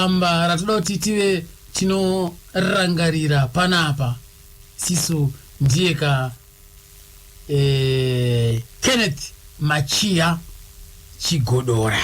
Gamba ratoda kuti tive tinorangarira panapa sisu ndiye ka eh, Kenneth Machiya Chigodora.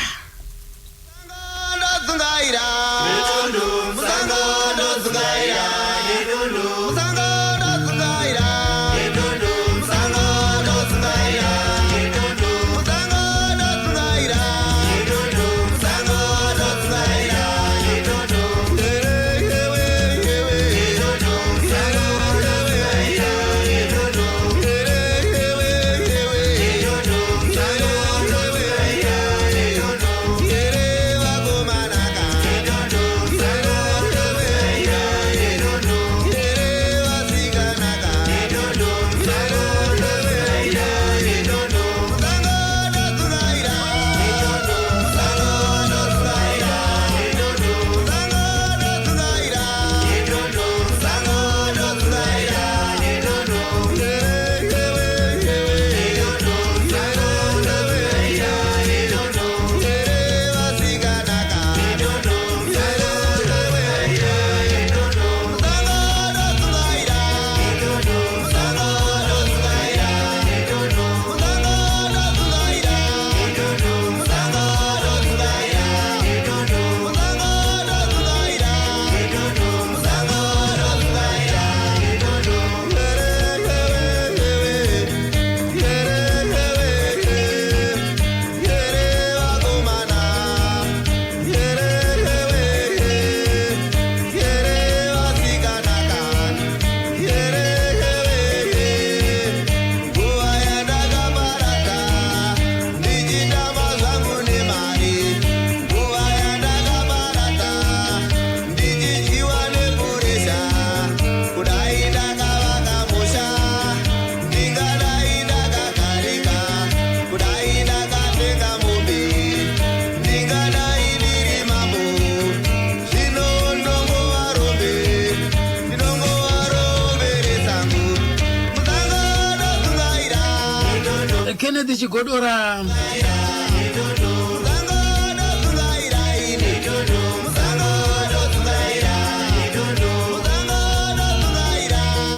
Kenneth Chigodora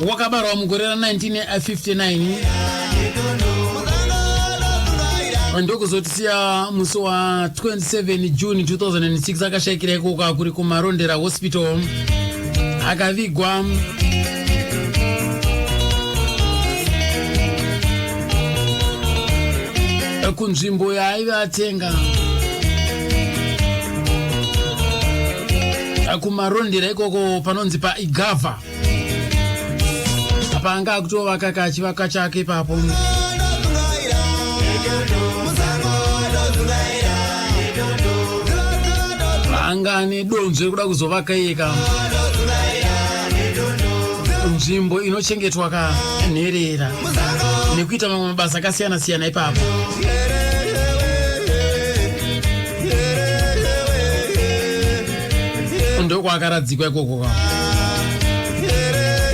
wakabarwa mugore ra 1959 ndokuzotisiya musi wa 27 June 2006 akashaikira ikoko kuri kuMarondera Hospital akavigwa kunzvimbo yaaive atenga kumarondera ikoko panonzi paigava apa anga akutovaka kachivaka chake ipapo. Anga ane donzvo rekuda kuzovaka iyeka nzvimbo inochengetwa ka nherera nekuita mamwe mabasa akasiyana siyana ipapo. Ndokwakaradzikwa ikoko ka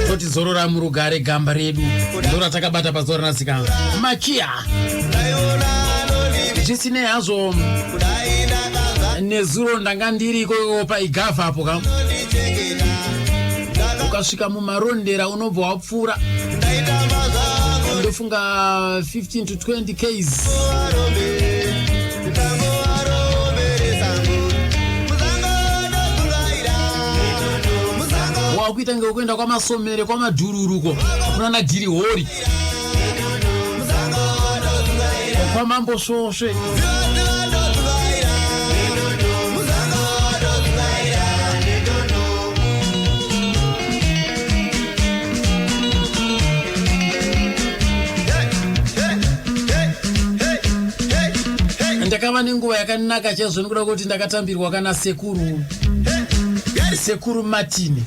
toti zorora murugare gamba redu ndoratakabata pazuva ranasika machiya. Zvisinei hazvo, nezuro ndanga ndiriko ikoko paigavha apo ka. Ukasvika muMarondera unobva wapfuura, ndofunga 15 to 20 ks. Wakuita ngekuenda kwaMasomere, kwaMadhururuko, kunana Dhirihori, kwamambo Svosve. Ndakava nenguva yakanaka chaizvo nekuda kuti ndakatambirwa kana sekuru, Sekuru Martin.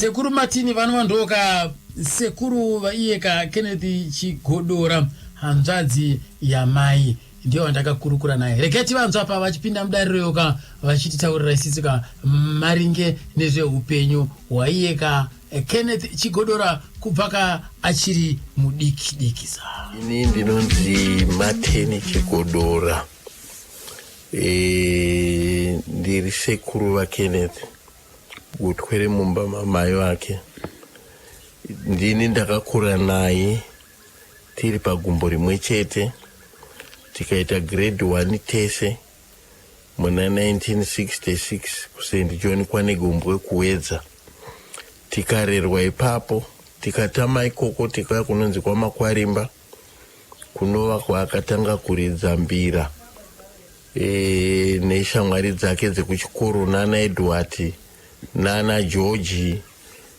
Sekuru Martin vanova ndoka sekuru vaiye ka Kenneth Chigodora, hanzvadzi yamai, ndiyo vandakakurukura naye. Regai tivanzwa pa vachipinda mudariro yoka vachititaurira isisi ka maringe nezveupenyu hwaiye ka Kenneth Chigodora kubva ka achiri mudiki dikisa. Ini ndinonzi Martin Chigodora. E, ndiri sekuru vaKenneth, gotwe remumba mamai vake. Ndini ndakakura naye tiri pagumbo rimwe chete, tikaita grade 1 tese muna 1966 kuSt John kwaNegombwe kuWedza. Tikarerwa ipapo, tikatama ikoko tikauya kunonzi kwaMakwarimba, kunova kwaakatanga kuridza mbira e, neshamwari dzake dzekuchikoro nana Edward nana George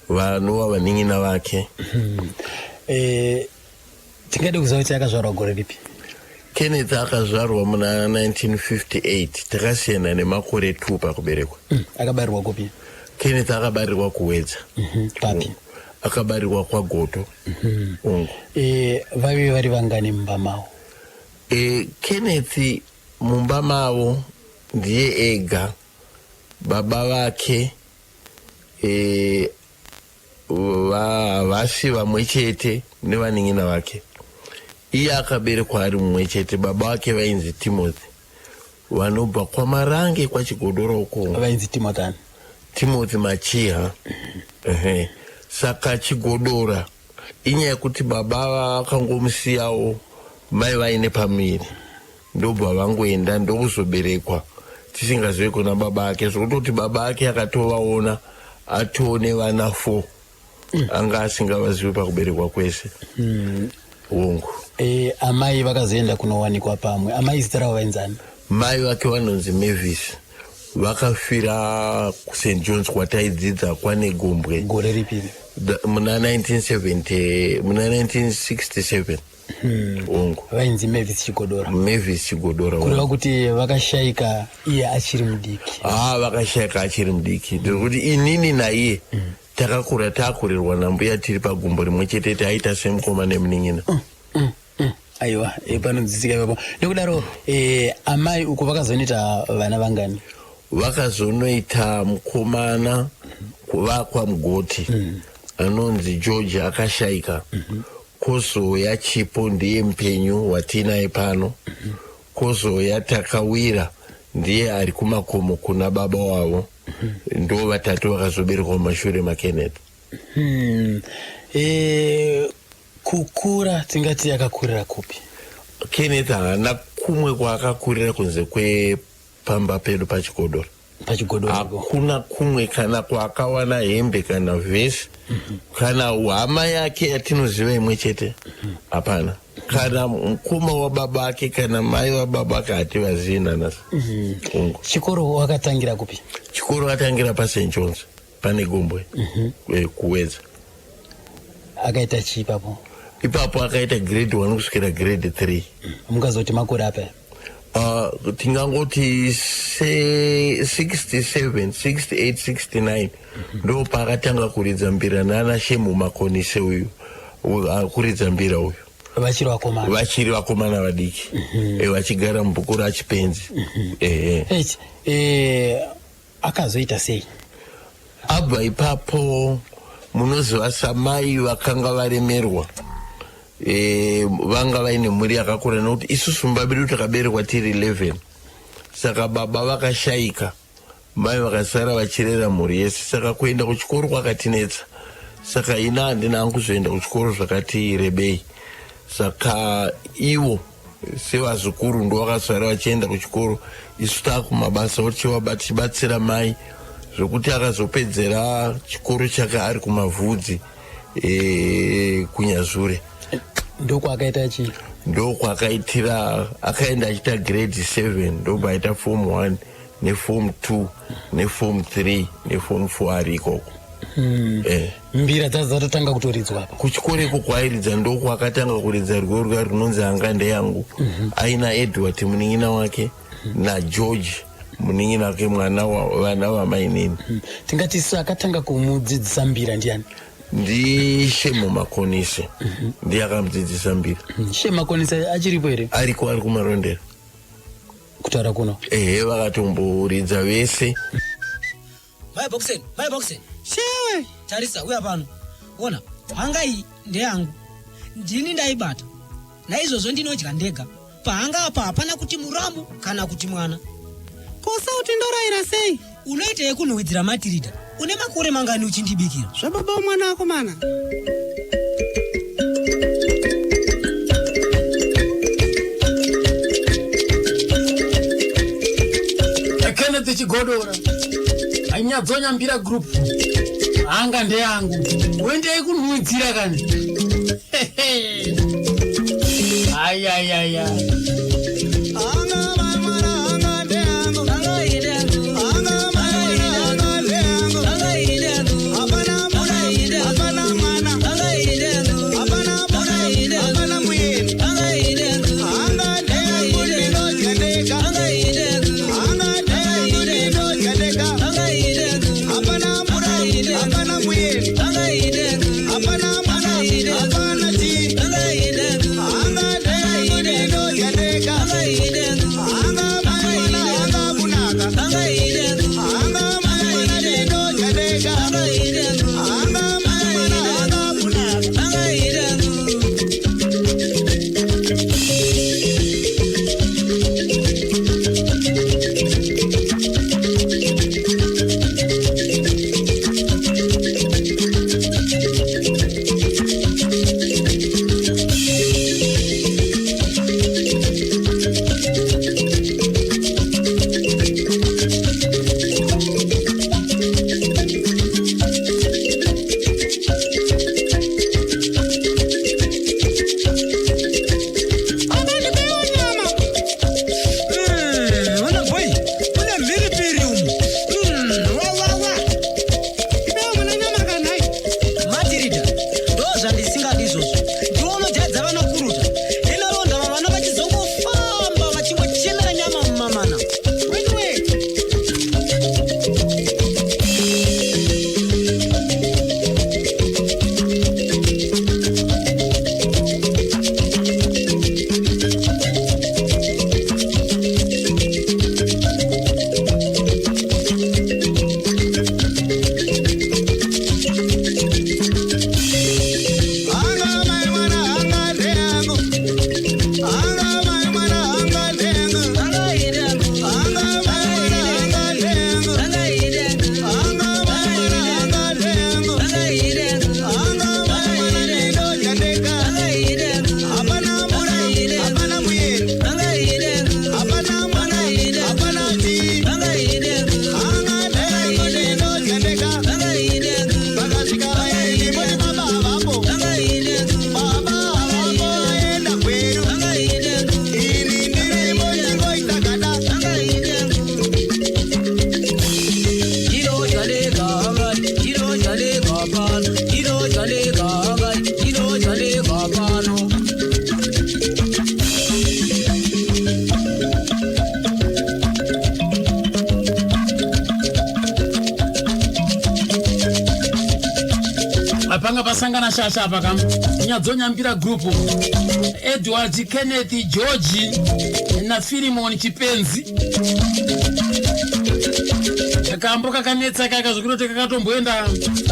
vanova vanin'ina vake. E, tingade kuziva kuti akazvarwa gore ripi? Kenneth akazvarwa muna 1958, takasiyana nemakore 2 pakuberekwa. Akabarirwa kupi? Kenneth akabarirwa kuWedza. Papi? Akabarirwa kwaGoto. Ungu. E, vaive vari vangani mumba mavo? E, Kenneth mumba mavo ndiye ega. Baba vake e, havasi vamwe chete nevanin'ina vake. Iye akaberekwa ari mumwe chete. Baba vake vainzi Timothy, vanobva kwaMarange kwaChigodora uko. Vainzi Timothy ani? Timothy Machiha. Ehe. Saka Chigodora inyaya yekuti baba vakangomusiyawo mai vaine pamuviri, ndobva vangoenda, ndokuzoberekwa tisingazivi kuna baba ake, zvokutoti baba ake akatovaona atone vana 4, anga asingavazivi pakuberekwa kwese. Hongu. E, amai vakazoenda kunowanikwa pamwe. Amai zita ravo vainzani? Mai vake vanonzi Mavis, vakafira kuSt Johns kwataidzidza kwaNegombwe. Gore ripiri? Muna 1970, muna 1967. Hongu. Vainzi Mavis Chigodora? Mavis Chigodora. Kureva kuti vakashayika iye achiri mudiki? Ah, vakashayika achiri mudiki. Ndiri kuti inini naiye takakura takurirwa nambuya tiri pagumbo rimwe chete, taita semukoma nemunin'ina. Aiwa, e, panonzwisika ipapo. Nekudaro e, amai uko vakazonoita vana vangani? Vakazonoita mukomana kuvakwa mugoti anonzi George, akashayika. Kozouya Chipo, ndiye mupenyu watinaye pano. Kozouya Takawira, ndiye ari kumakomo kuna baba wavo. Ndo vatatu vakazoberekwa mumashure maKenneth. E, kukura tingati akakurira kupi? Kenneth haana kumwe kwaakakurira kunze kwepamba pedu paChigodora. PaChigodora? Hakuna kumwe kana kwaakawana hembe kana vhesi kana hama yake yatinoziva imwe chete, hapana. Kana mukoma wababa ake kana mai vababa ake hativazivi nanasi. Ungu. Chikoro wakatangira kupi? Chikoro atangira paSt Johns pane Gombwe, kuWedza. Akaita chii ipapo? Ipapo akaita grade 1 kusvikira grade 3. Mungazoti makore apa? Tingangoti 67, 68, 69 ndo paakatanga kuridza mbira nana Shemu Makonise uyu, kuridza mbira uyu. Vachiri vakomana? Vachiri vakomana vadiki. Vachigara mubhuku raChipenzi, ehe. Eight. E, akazoita sei? Abva ipapo, munoziva samai vakanga varemerwa, e, vanga vaine mhuri yakakura, nekuti isusu mumba medu takaberekwa tiri 11. Saka baba vakashayika, mai vakasara vachirera mhuri yese, saka kuenda kuchikoro kwakatinetsa. Saka ina handina hangu kuzoenda kuchikoro zvakati rebei. Saka ivo sevazukuru ndo vakasara vachienda kuchikoro, isu taakumabasa tichibatsira mai, zvokuti akazopedzera chikoro chake ari kuMavhudzi, e, kuNyazure. Ndokwakaita chii? Ndokwakaitira, akaenda achiita grade 7, ndobva aita form 1 neform 2 neform 3 neform 4 ari ikoko. Eh. Mbira dzadzo dzatotanga kutoridzwa apa? Kuchikoro iko kwairidza ndokwakatanga kuridza rwiyo rwa runonzi "Hanga Ndeyangu", aina Edward munin'ina wake naGeorge munin'ina wake, mwana vana vamainini. Tingati isu akatanga kumudzidzisa mbira ndiani? NdiShemo Makonise, ndiye akamudzidzisa mbira. Shemo Makonise achiripo here? Ariko, ari kuMarondera. Kutaura kuno? Ehe, vakatomboridza vese. Mai Boxen, mai Boxen. Chewe. Tarisa, uya pano. Ona, hanga iyi ndeyangu, ndini ndaibata, naizvozvo ndinodya ndega pahanga apa. Hapana kuti muramu kana kuti mwana. Ko sauti ndorayira sei? Unoita yekunhuhwidzira Matirida. Une makore mangani uchindibikira? Zvababa womwana akomana. Kenneth Chigodora anyadzonyambira group hanga ndeyangu wendei kunhuwidzira kani. Ayayaya. Ona boy, mune mhiripiri umu. Wawawa. Ipewo mwana nyama kanhai. Matirida, ndo zvandisingadi izvozvo. Ndiwo unojaidza vana kuruta. Inoronda vana vachizongofamba vachingochemera nyama mumamana. Weduwe. Panga pasangana shasha apa kam nyadzonyambira group Edward Kenneth George naFilimon Chipenzi. Kambo kakanetsa kaka zvokuroti kakatomboenda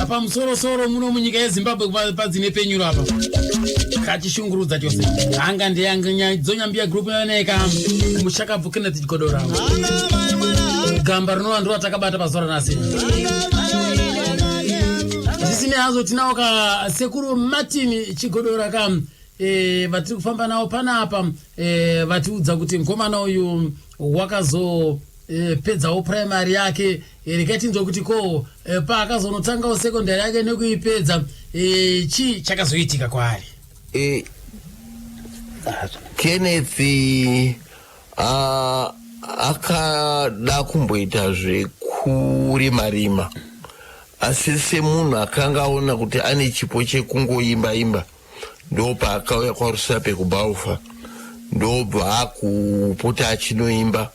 pamusorosoro muno munyika yeZimbabwe padzine penyuro apa kachishungurudza chose. Hanga ndeyanyadzonyambira group yaneka mushakabvu Kenneth Chigodora. Gamba rinova ndiro ratakabata pazuva ranhasi. Zvisinei hazvo tinawo ka sekuru Martin Chigodora ka vatiri kufamba navo panapa, vatiudza kuti mukomana uyu wakazo pedzawo primary yake. Regai tinzwe kuti ko paakazonotangawo secondary yake nekuipedza, chii chakazoitika kwaari? Kenneth akada kumboita zvekurima-rima, asi semunhu akanga aona kuti ane chipo chekungoimba-imba, ndopaakauya kwaRusape kuBalfa, ndobva akupota achinoimba.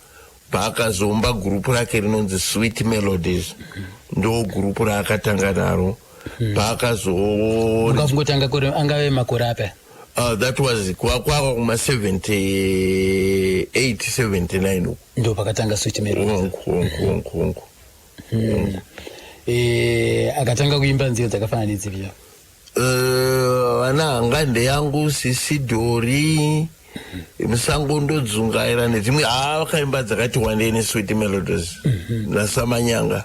Paakazoumba gurupu rake rinonzi Sweet Melodies, ndo gurupu raakatanga naro. Paakazo Ungafungoti angave makore api? That was kwava kuma 78 79 uku. Ndo pakatanga Sweet Melodies? Hongu, hongu, hongu, hongu. Akatanga kuimba nziyo dzakafanana nedzipi? Vana Hanga Ndeyangu, Sisi Dhori. Musango ndodzungaira nedzimwe. Haa, vakaimba dzakati wandei neSweet Melodies naSamanyanga,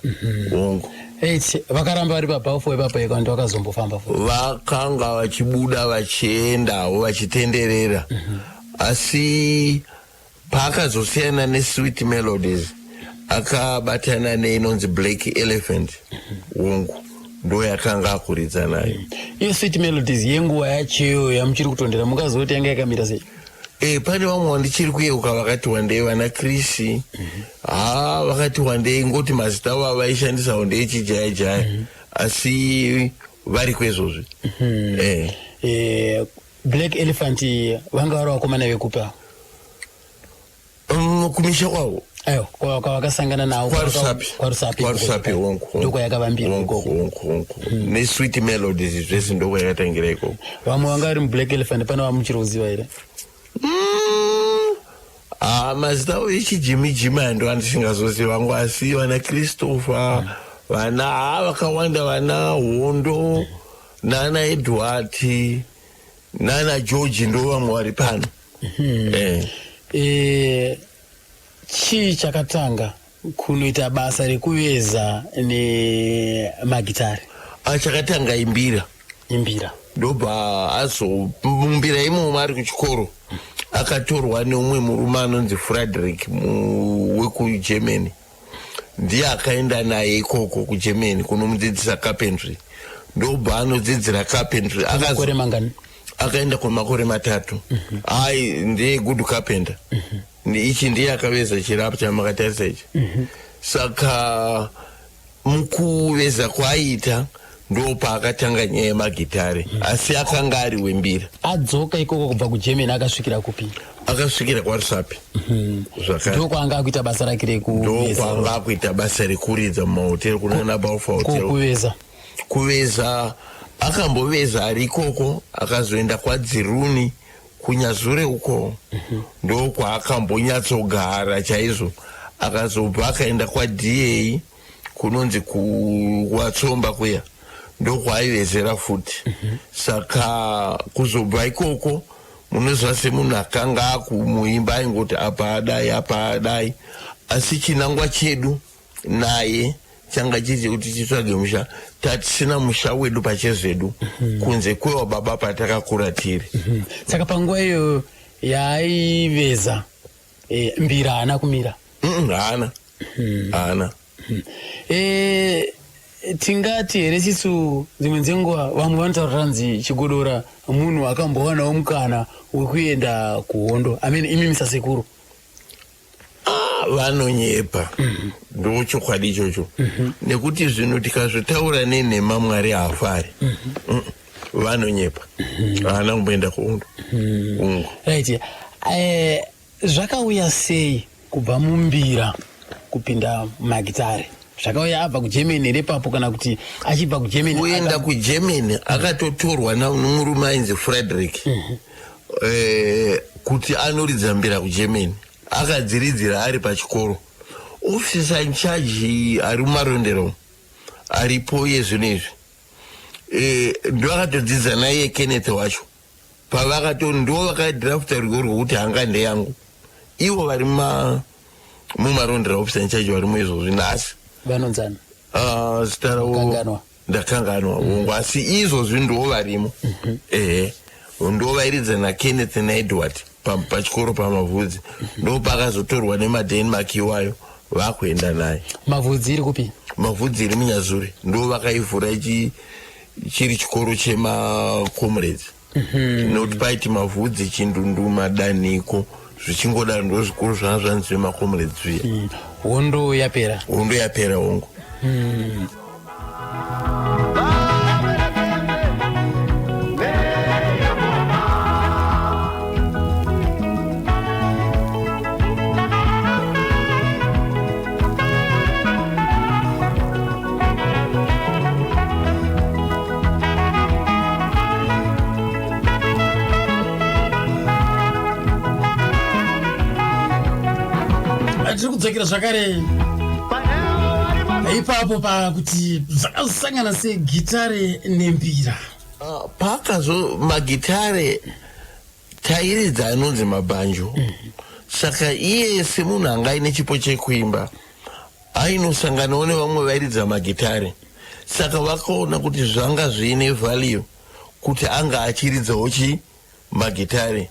hongu. Right, vakaramba vari paBalfour ipapo eka kuti vakazombofamba futi? Vakanga vachibuda vachiendawo vachitenderera, asi paakazosiyana neSweet Melodies akabatana neinonzi Black Elephant, hongu, ndo yakanga akuridza nayo. Iyo Sweet Melodies yenguva yacho yamuchiri kutondera, mungazoti yanga yakamira sei? Pane vamwe vandichiri kuyeuka vakati wandei, vana Krisi, ha, vakati wandei, ngoti mazita avo avaishandisawo ndeyechijaya jaya, asi vari kwezvozvi. Black Elephant vanga vari vakomana vekupa? Kumisha kwavo. Aiwa, kwavakasangana nawo? KwaRusapi. KwaRusapi. KwaRusapi, hongu. Ndokwayakavambirwa Hongu. ikoko? Hongu, hongu, neSweet Melodies zvese ndokwayakatangira ikoko. Vamwe vanga vari muBlack Elephant, pane vamuchiri kuziva here? Ah, mazita avo echijimi jimi ando andisingazoziva vangu, asi vana Christopher, vana, ha, vakawanda, vana Hondo nana Edward nana George, ndo vamwe vari pano. Chii chakatanga kunoita basa rekuveza nemagitari? Ah, chakatanga imbira. Imbira. Ndobva azo mumbira imomo ari kuchikoro akatorwa neumwe murume anonzi Frederick wekuGermany. Ndiye akaenda naye ikoko kuGermany kunomudzidzisa carpentry, ndobva anodzidzira carpentry. Makore mangani? Akaenda kwemakore 3. Ai, ndiye good carpenter. Ichi ndiye akaveza chirapo chamakatarisa ichi. Saka mukuveza kwaaita ndo paakatanga nyaya yemagitare, asi akanga ari wembira. Adzoka ikoko kubva kuGermany akasvikira kupi? Akasvikira kwaRusapi zvakare. Ndokwaanga akuita basa rake rekuveza? Ndokwanga akuita basa rekuridza mumahoteri kunana Balfour Hotel. Kuveza? Kuveza akamboveza ari ikoko, akazoenda kwaDziruni kuNyazure uko, ndokwaakambo-nyatsogara chaizvo. Akazobva akaenda kwaDA kunonzi kuwatsomba kuya, ndokwaivezera futi. Saka kuzobva ikoko, munoziva semunhu akanga akumuimba aingoti apa adai, apa adai, asi chinangwa chedu naye changa chiri chekuti titsvage musha. Tatisina musha wedu pachezvedu kunze kwewababa patakakura tiri. Saka panguva iyo yaaiveza mbira haana kumira? Haana, haana. Tingati here sisu dzimwe dzenguva vamwe vanotaura ranzi Chigodora munhu akambowanawo mukana wekuenda kuhondo amene, imimi sasekuru? Ah, vanonyepa, ndo chokwadi ichocho, nekuti zvinhu tikazvitaura nenhema Mwari haafari. Vanonyepa, haana kumboenda kuhondo, ungu. Right, zvakauya sei kubva mumbira kupinda magitare? Zvakauya abva kuGermany here papo, kana kuti achibva kuGermany? Kuenda kuGermany akatotorwa nomurume ainzi Frederick kuti anoridza mbira kuGermany. Akadziridzira ari pachikoro. Officer in charge ari muMarondera aripo yezvino izvi, ndo akatodzidza naiye Kenneth wacho. Pavakato ndo vakadrafta rwiyo rwokuti "Hanga ndeyangu". Ivo vari muMarondera, officer in charge varimo izvozvi nhasi. Vanonzani? Ah, zita ravo Kanganwa. Ndakanganwa, hongu, asi izvozvi ndo varimo, ehe, ndo vairidza naKenneth naEdward pachikoro paMavhudzi. Ndo pakazotorwa nemaDenmark iwayo vakuenda naye. Mavhudzi iri kupi? Mavhudzi iri muNyazuri, ndo vakaivhura chiri chikoro chemacomrades, nokuti paiti Mavhudzi, Chindunduma, Danhiko, zvichingodaro, ndo zvikoro zvanga zvanzi zvemacomrades zviya. Hondo yapera? Hondo yapera, hongu. Tiri kudzokera zvakare ipapo pakuti zvakasangana segitare nembira. Ah, paakazo magitare. Tairidza anonzi mabhanjo. Saka iye semunhu anga aine chipo chekuimba, ainosanganawo nevamwe vairidza magitare. Saka vakaona kuti zvanga zviine value kuti anga achiridzawo chi magitare.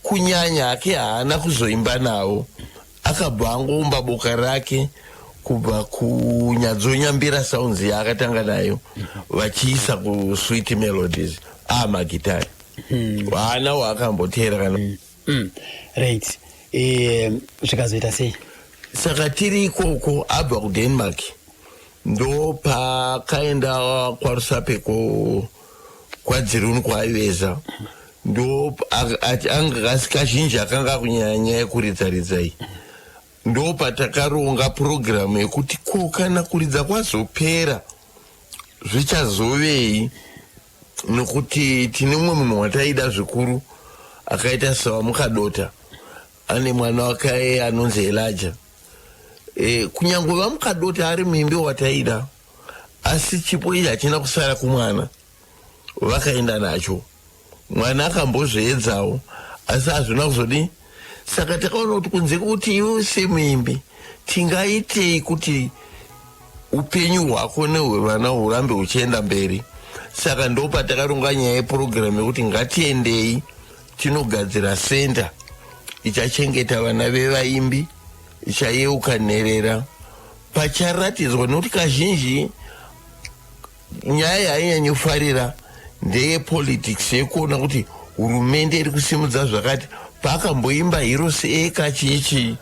Kunyanya hake haana kuzoimba navo, akabva angoumba boka rake kubva kuNyadzonyambira Sounds yaakatanga nayo, vachiisa kuSweet Melodies amagitare. Haana waakamboteera kana. Right, zvikazoita sei? Saka tiri ikoko, abva kuDenmark, ndo paakaenda kwaRusape, kwaDziruni kwaaiveza. Ndo anga kazhinji akanga akunyanya nyaya yekuridza-ridza iyi. Ndo patakaronga purogiramu yekuti ko kana kuridza kwazopera zvichazovei, nokuti tine mumwe munhu wataida zvikuru akaita saVaMukadota, ane mwana wake anonzi Elijah. Kunyange VaMukadota ari muimbi wataida, asi chipo ichi hachina kusara kumwana, vakaenda nacho. Mwana akambozviedzawo, asi hazvina kuzodii. Saka takaona kuti kunze kwekuti iwe semuimbi tingaitei kuti upenyu hwako nehwevana hurambe huchienda mberi? Saka ndo patakaronga nyaya yepurogiramu yekuti ngatiendei tinogadzira center ichachengeta vana vevaimbi, ichayeuka nherera, pacharatidzwa. Nokuti kazhinji nyaya yainyanyofarira ndeyepolitics, yekuona kuti hurumende iri kusimudza zvakati. Paakamboimba Heroes Acre, chiichii,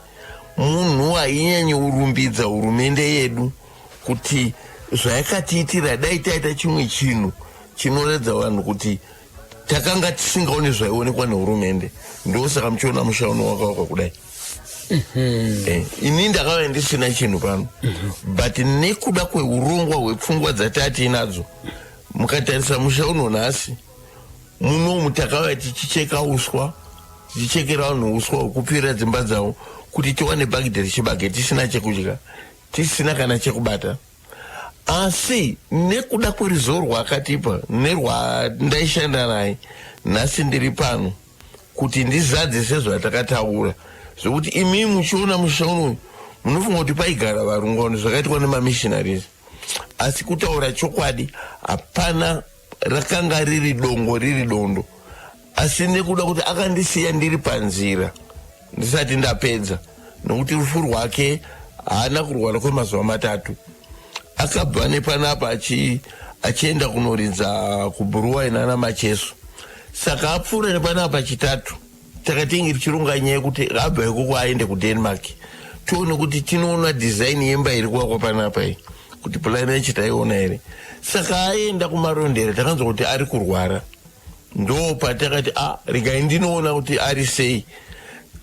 munhu ainyanyorumbidza hurumende yedu kuti zvayakatiitira. Dai taita chimwe chinhu chinoredza vanhu kuti takanga tisingaoni zvaionekwa nehurumende. Ndosaka muchiona musha uno wakawakwa kudai. Ini ndakava ndisina chinhu pano, but nekuda kweurongwa hwepfungwa dzatatiinadzo, mukatarisa musha uno nhasi munomu, takava tichicheka uswa, tichichekera vanhu uswa hwekupfirira dzimba dzavo kuti tiwane bhagidhi rechibage, tisina chekudya, tisina kana chekubata. Asi nekuda kweruzivo rwaakatipa nerwandaishanda naye, nhasi ndiri pano kuti ndizadzise zvatakataura. Zvokuti imi muchiona musha unoyu munofunga kuti paigara varungu, vanhu, zvakaitwa nemamissionaries. Asi kutaura chokwadi, hapana, rakanga riri dongo, riri dondo. Asi nekuda kuti akandisiya ndiri panzira ndisati ndapedza, nokuti rufu rwake haana kurwara kwemazuva 3, akabva nepanapa achienda kunoridza kuBuruwai nana Macheso. Saka apfuura nepanapa chitatu, takatinge tichironga nyaya yekuti abva ikoko aende kuDenmark, tione kuti tinoona design yemba iri kuvakwa panapa iyi, kuti purani yacho taiona here. Saka aenda kuMarondera, takanzwa kuti ari kurwara. Ndo patakati, a regai ndinoona kuti ari sei.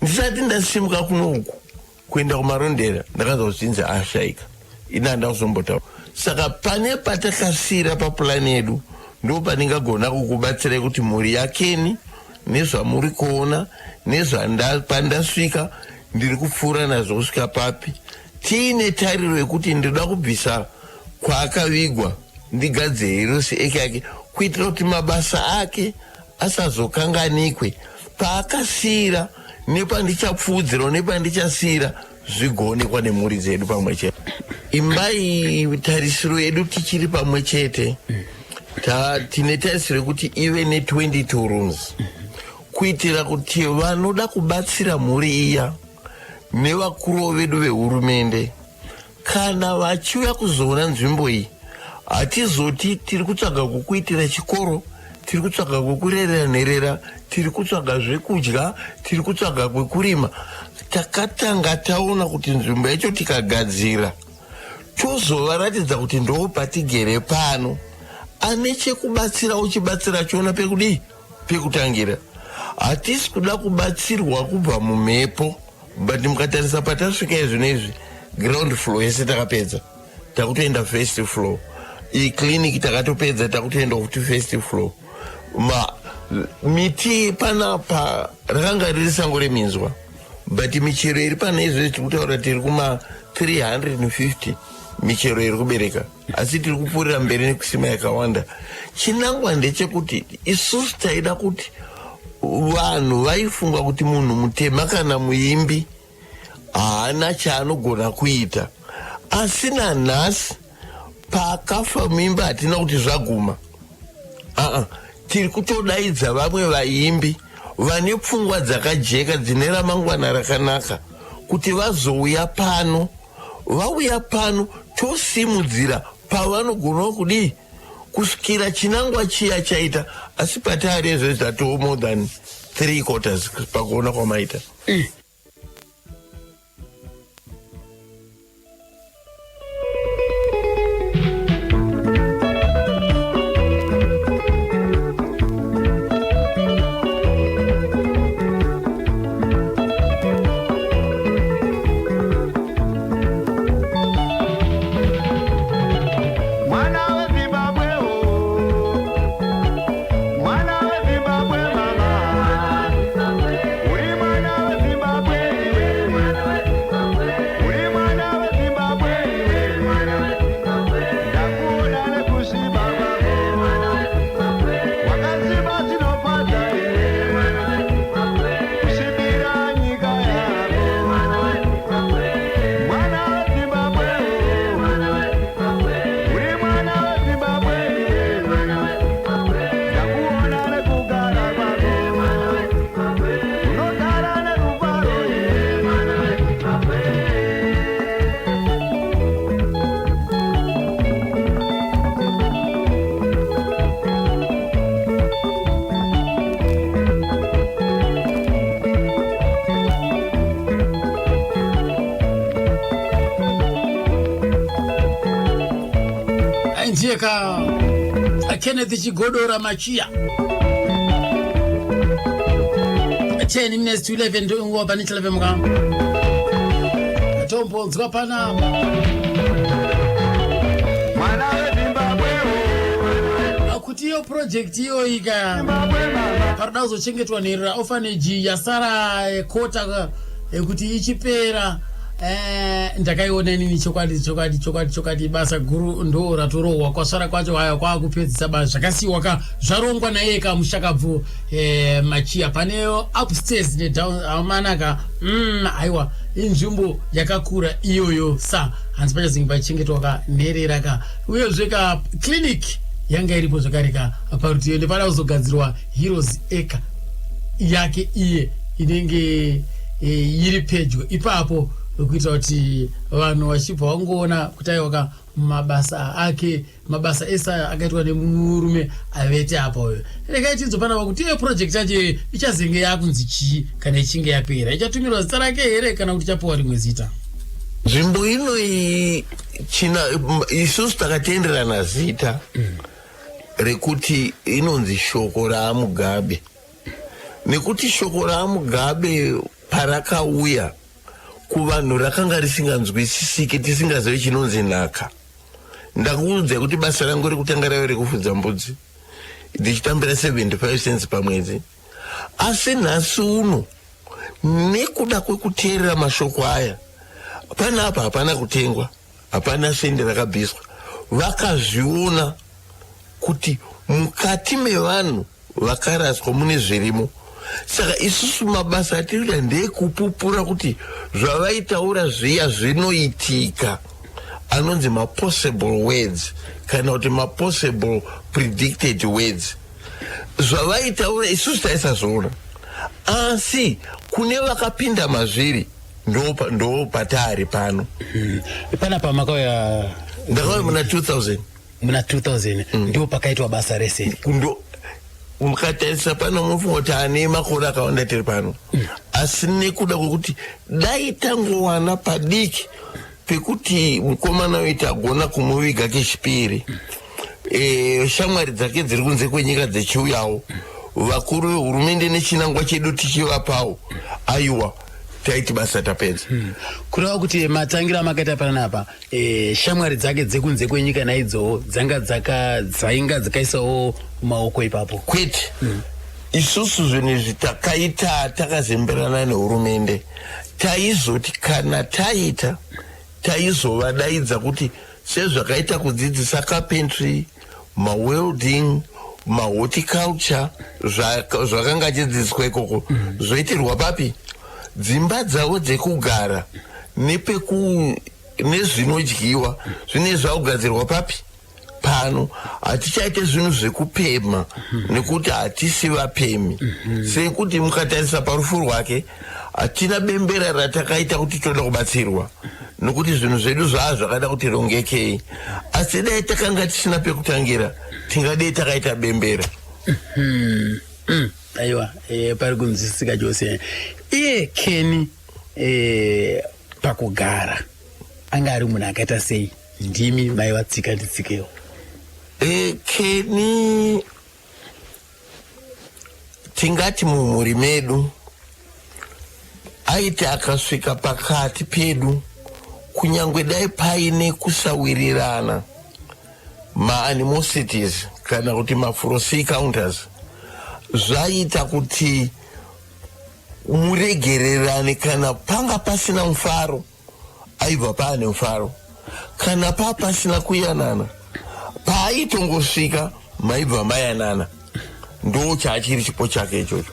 Ndisati ndasimuka kunoku kuenda kuMarondera, ndakanzwa kuti chinzi ashaika. Ini handa kuzombotaura. Saka pane patakasiyira papurani yedu, ndo pandingagona kukubatsirai kuti mhuri yakeni nezvamuri kuona nezvapandasvika, ndiri kupfuura nazvo kusvika papi, tiine tariro yekuti ndinoda kubvisa kwaakavigwa, ndigadzire Heroes Acre yake, kuitira kuti mabasa ake asazokanganikwe, paakasiyira nepandichapfuudzirawo nepandichasiyira zvigoonekwa nemhuri dzedu pamwe chete. Imba iyi, tarisiro yedu tichiri pamwe chete, tine tarisiro yekuti ive ne22 rooms, kuitira kuti vanoda kubatsira mhuri iya nevakuruwo vedu vehurumende, kana vachiuya kuzoona nzvimbo iyi, hatizoti tiri kutsvaga kukuitira chikoro, tiri kutsvaga kwekurerera nherera, tiri kutsvaga zvekudya, tiri kutsvaga kwekurima. Takatanga taona kuti nzvimbo yacho tikagadzira, tozovaratidza kuti ndo patigere pano. Ane chekubatsira uchibatsira achiona pekudii, pekutangira. Hatisi kuda kubatsirwa kubva mumhepo. But mukatarisa patasvika izvino izvi, ground floor yese takapedza, takutoenda first floor. Iyi clinic takatopedza, takutoenda kuti first floor. Ma miti panapa, rakanga riri sango reminzwa, but michero iri pane izvozvi tiri kutaura, tiri kuma 350 michero iri kubereka, asi tiri kupfuurira mberi nekusima yakawanda. Chinangwa ndechekuti isusu taida kuti Vanhu vaifunga kuti munhu mutema kana muimbi haana chaanogona kuita, asi nanhasi paakafa muimbi hatina kuti zvaguma. Aa, tiri kutodaidza vamwe vaimbi vane pfungwa dzakajeka dzine ramangwana rakanaka kuti vazouya pano. Vauya pano, tosimudzira pavanogonawo kudii kusvikira chinangwa chiya chaita. Asi patari ezvo tatoo more than three quarters pakuona kwamaita. Mwana weZimbabwe, oh. Mwana weZimbabwe, mama. Uri mwana weZimbabwe, iwe. Uri mwana weZimbabwe, iwe. Ndakuona nekusviba kwako. Wakasviba zvinofadza, iwe. Kusvibira nyika yako. Mwana weZimbabwe, oh. Uri mwana weZimbabwe, iwe. Ndakuona nekugara kwako. Unogara nerufaro, iwe. Ndiye ka Kenneth Chigodora Machiya. 10 minutes to 11, ndo nguva pane Channel FM. Tombonzwa panapa. Mwana weZimbabwe, oh. Kuti iyo project iyoyi ka Zimbabwe, mama. paroda kuzochengetwa nherera, orphanage yasara kota kuti ichipera. Ndakaiona inini. Chokwadi, chokwadi, chokwadi, chokwadi, basa guru ndo ratorohwa. Kwasvara kwacho haya kwakupedzisa basa zvakasiyiwa ka zvarongwa naiye ka mushakabvu Machiya. Pane upstairs nedown amanaka. Aiwa, inzvimbo yakakura iyoyo, sa hanzi pachazenge pachichengetwa ka nherera ka, uyezve ka clinic yanga iripo zvakare ka parutivi. Ende pada kuzogadzirwa Heroes Acre yake iye inenge iri pedyo ipapo, kuitira kuti vanhu vachibva vangoona kuti aiwa ka, mabasa ake, mabasa ese aya akaitwa nemurume avete apa uyo. Regai tinzwe panapa kuti iyo project yacho ichazenge yakunzi chii kana ichinge yapera. Ichatumirwa zita rake here kana kuti ichapiwa rimwe zita? Nzvimbo inoyi china isusu takatenderana zita rekuti inonzi Shoko raMugabe, nekuti shoko raMugabe parakauya kuvanhu rakanga risinganzwisisiki, tisingazivi chinonzi nhaka. Ndakuudzai kuti basa rangu rekutanga raive rekufudza mbudzi ndichitambira 75 cents pamwedzi. Asi nhasi uno, nekuda kwekuteerera mashoko aya, panapa hapana kutengwa, hapana sendi rakabviswa. Vakazviona kuti mukati mevanhu vakaraswa mune zvirimo. Saka isusu mabasa atiri kuita ndekupupura kuti zvavaitaura zviya zvinoitika, anonzi mapossible words kana kuti mapossible predicted words. Zvavaitaura isusu taisazviona, asi kune vakapinda mazviri ndo patari pano. Panapa makauya? Ndakauya muna 2000. Muna 2000 ndipo pakaitwa basa rese? Ndo mukatarisa pano mufunga kuti ane makore akawanda tiri pano, asi nekuda kwekuti dai tangowana padiki pekuti mukomana uiti agona kumuviga kechipiri, shamwari dzake dziri kunze kwenyika dzichiuyawo, vakuru vehurumende nechinangwa chedu tichivapawo, aiwa, taiti basa tapedza. Kureva kuti matangira amakaita panapa, shamwari dzake dzekunze kwenyika naidzowo dzanga dzaka dzainga dzakaisawo maoko ipapo? Kwete. Isusu zvinhu izvi takaita takazemberana nehurumende. Taizoti kana taita, taizovadaidza kuti sezvakaita kudzidzisa carpentry, mawelding. Mahorticulture zvakanga achidzidziswa ikoko zvoitirwa papi? Dzimba dzavo dzekugara nepeku nezvinodyiwa zvine zvakugadzirwa papi? Pano hatichaite zvinhu zvekupemha nekuti hatisi vapemhi. Sekuti mukatarisa parufu rwake, hatina bembera ratakaita kuti toda kubatsirwa, nokuti zvinhu zvedu zvaa zvakada kuti rongekei. Asi dai takanga tisina pekutangira, tingadei takaita bembera. Aiwa, pari kunzwisisika chose. Iye Keni, pakugara anga ari munhu akaita sei? Ndimi maiva tsika nditsikewo. Keni tingati mumhuri medu aiti akasvika pakati pedu, kunyange dai paine kusawirirana, maanimosities kana kuti mafrosi counters, zvaita kuti muregererane. Kana panga pasina mufaro, aibva paane mufaro. Kana paa pasina kuyanana, paaitongosvika maibva mayanana. Ndo chaachiri chipo chake ichocho.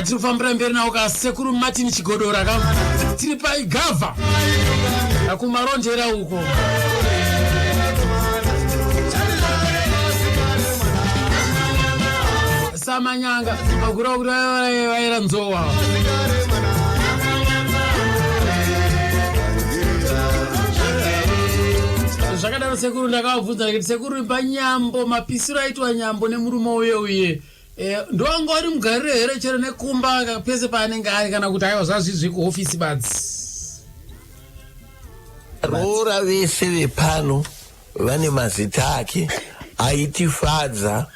Tiri kufambira mberi nawo kasekuru Martin Chigodora ka. Tiri paigavha kumarondera uko. Samanyanga pakura kuti vaira nzowa. Zvakadaro sekuru, ndakavabvunza ndikati, "Sekuru, panyambo mapisiro aitwa nyambo nemurume uye uye ndoanga uri mugariro here chero nekumba pese paanenge ari, kana kuti aiwa, zvazvizvi kuhofisi badzi?" Roora vese vepano vane mazita ake aitifadza.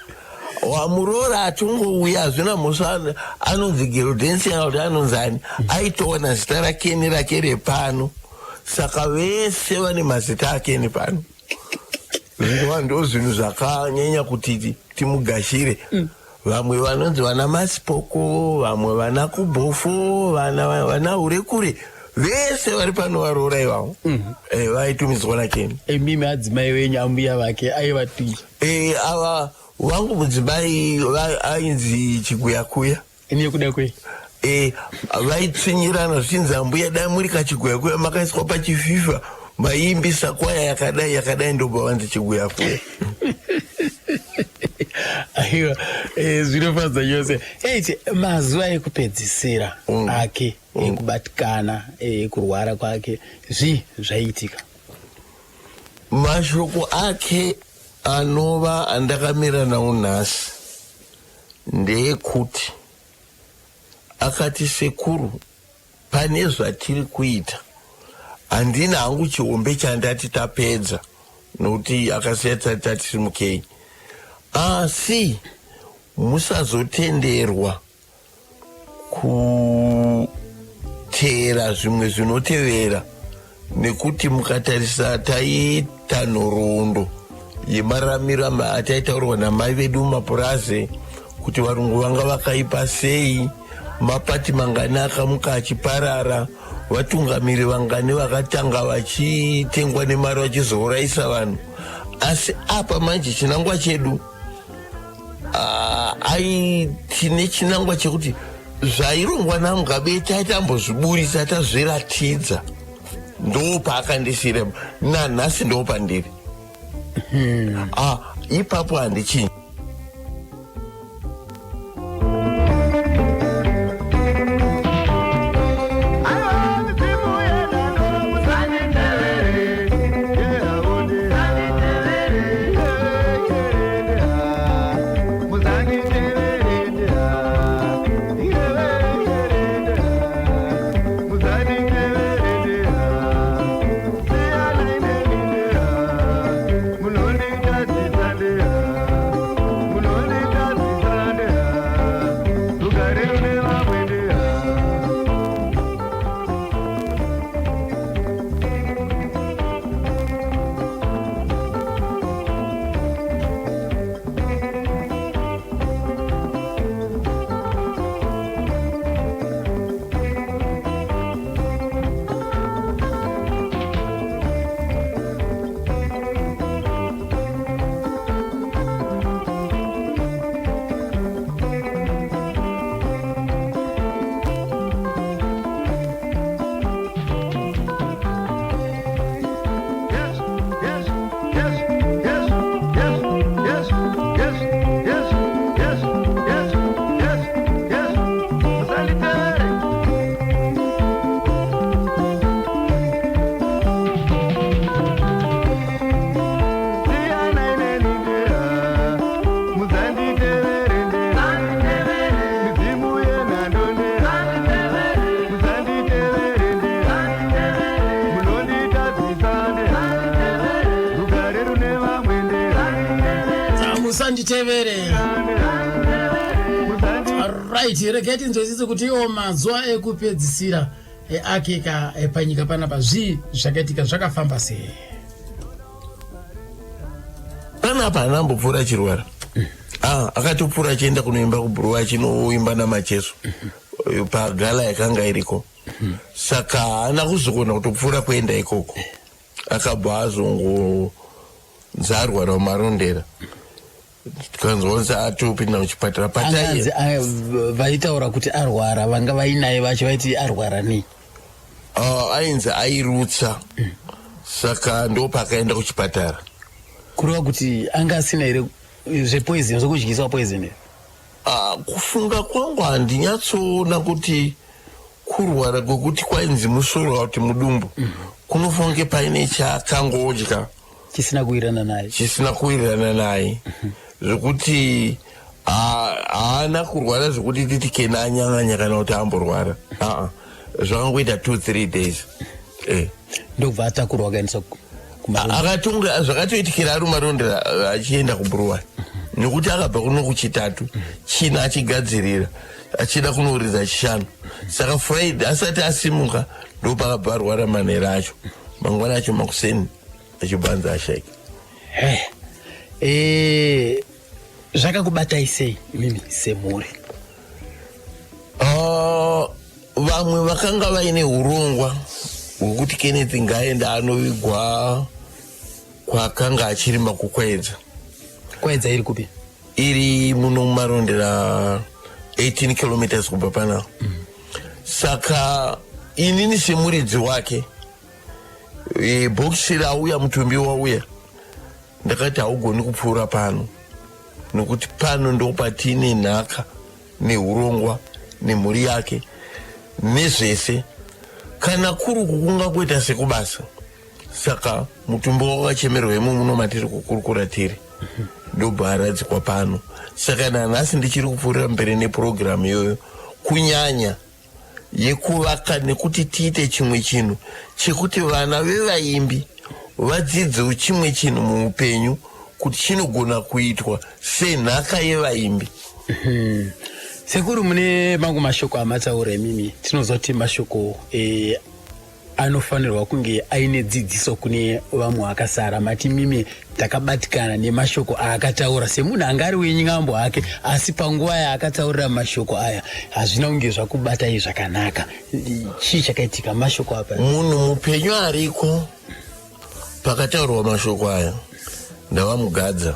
Wamuroora atongouya, hazvina mhosva, anonzi Gerodensi kana kuti anonzi ani, aitowana zita rakeni rake repano. Saka vese vane mazita akeni pano. Zvinova ndo zvinhu zvakanyanya kuti timugashire. Vamwe vanonzi vana Masipoko, vamwe vana Kubhofo, vana Hurekure, vese vari pano varoora ivavo vaitumidzwa nakeni. Imimi adzimai venyu, ambuya vake aivatii? Ava wangu mudzimai ainzi Chiguyakuya. Nekuda kwei? Vaitsvinyirana zvichinzi, "Ambuya, dai muri kachiguyakuya makaiswa pachififa, maiimbisa kwaya yakadai yakadai." Ndobva vanzi Chiguyakuya. Aiwa, zvinofadza chose. Eit mazuva ekupedzisira ake ekubatikana, ekurwara kwake, zvii zvaiitika? Mashoko ake anova andakamira nawo nhasi ndeyekuti akati, "Sekuru, pane zvatiri kuita, handina hangu chihombe chandati tapedza, nokuti akasiya tati tatisimukei, asi Musazotenderwa kuteera zvimwe zvinotevera, nekuti mukatarisa taiita nhoroondo yemaramiro ataitaurwa namai vedu mumapurazi kuti varungu vanga vakaipa sei, mapati mangani akamuka achiparara, vatungamiri vangani vakatanga vachitengwa nemari vachizourayisa vanhu. Asi apa manje chinangwa chedu, ai tine chinangwa chekuti zvairongwa naMugabe taitambozviburisa, tazviratidza. Ndo paakandisiyira, nanhasi ndo pandiri. Ah, ipapo handichinji. Aiwa, midzimu yenhando, musanditevere. Yehaudea. Yekerendea. Musanditeverendea. Yekerendea. Musanditeverendea. Siyanai nenindea. Munonditadzisandea. Munonditadzisandea. Rugare rune vamwendea. Yes, yes, yes, yes, yes, yes, yes, yes, yes, yes, yes, yes. Musanditevere. Siyanai nenindea. Musanditevere ndea. Midzimu yenhando ndea. Musanditevere ndea. Munonditadzisa ndea. Rugare rune vamwe ndea. Musanditevere. Right, regai tinzwisise kuti iwo mazuva ekupedzisira akeka panyika panapa, zvii zvakaitika, zvakafamba sei? Panapa haana ambopfuura achirwara. Ah, akatopfuura achienda kunoimba kuBhuruwa, achinoimba naMacheso pagala yakanga iriko. Saka haana kuzogona kutopfuura kuenda ikoko, akabva azongonzarwara muMarondera, tikanzwa atopinda muchipatara patai. Anganzi vaitaura kuti arwara, vanga vainaye vacho vaiti arwara nei? Ah, ainzi airutsa, saka ndo paakaenda kuchipatara. Kureva kuti anga asina here zvepoison, zvekudyiswa poison here? Ah, kufunga kwangu handinyatsoona kuti kurwara kwekuti kwainzi musoro kana kuti mudumbu, kunofanira kunge paine chaakangodya chisina kuwirirana naye. Chisina kuwirirana naye, zvekuti haana kurwara zvekuti titi kena anyang'anya kana kuti amborwara. Aa, zvakangoita 2-3 days. Ndobva atakurwa akaendeswa kuMarondera. Akatonga zvakatoitikira ari muMarondera achienda kuBhuruwani, nekuti akabva kuno kuChitatu, China achigadzirira achida kunoridza Chishanu. Saka Friday asati asimuka ndopakabva arwara manhero acho, mangwana acho makuseni achibvanza ashaika. Zvakakubatai sei imimi semhuri? Ah, vamwe vakanga vaine urongwa hwekuti Kenneth ngaenda anovigwa kwakanga achirima kuKwaedza. Kwaedza iri kupi? Iri muno muMarondera, 18 kilometers kubva panapa. Saka inini semuridzi wake, bhokisi rauya, mutumbi wauya, ndakati haugoni kupfuura pano, nokuti pano ndo patine nhaka neurongwa nemhuri yake nezvese. Kana kuri kukunga kuita sekubasa, saka mutumbi wakachemerwa imo muno matiri kukurukura tiri, ndobva aradzikwa pano. Saka nanhasi ndichiri kupfuurira mberi nepurogiramu iyoyo, kunyanya yekuvaka, nekuti tiite chimwe chinhu chekuti vana vevaimbi vadzidzewo chimwe chinhu muupenyu. kuti chinogona kuitwa senhaka yevaimbi. Sekuru, mune mamwe mashoko amataura imimi, tinozoti mashoko anofanirwa kunge aine dzidziso kune vamwe vakasara. Mati mimi takabatikana nemashoko aakataura semunhu anga ari wenyambo hake, asi panguva yaakataurira mashoko aya hazvina kunge zvakubatai zvakanaka. Chii chakaitika mashoko apa? Munhu mupenyu ariko pakataurwa mashoko aya ndavamugadza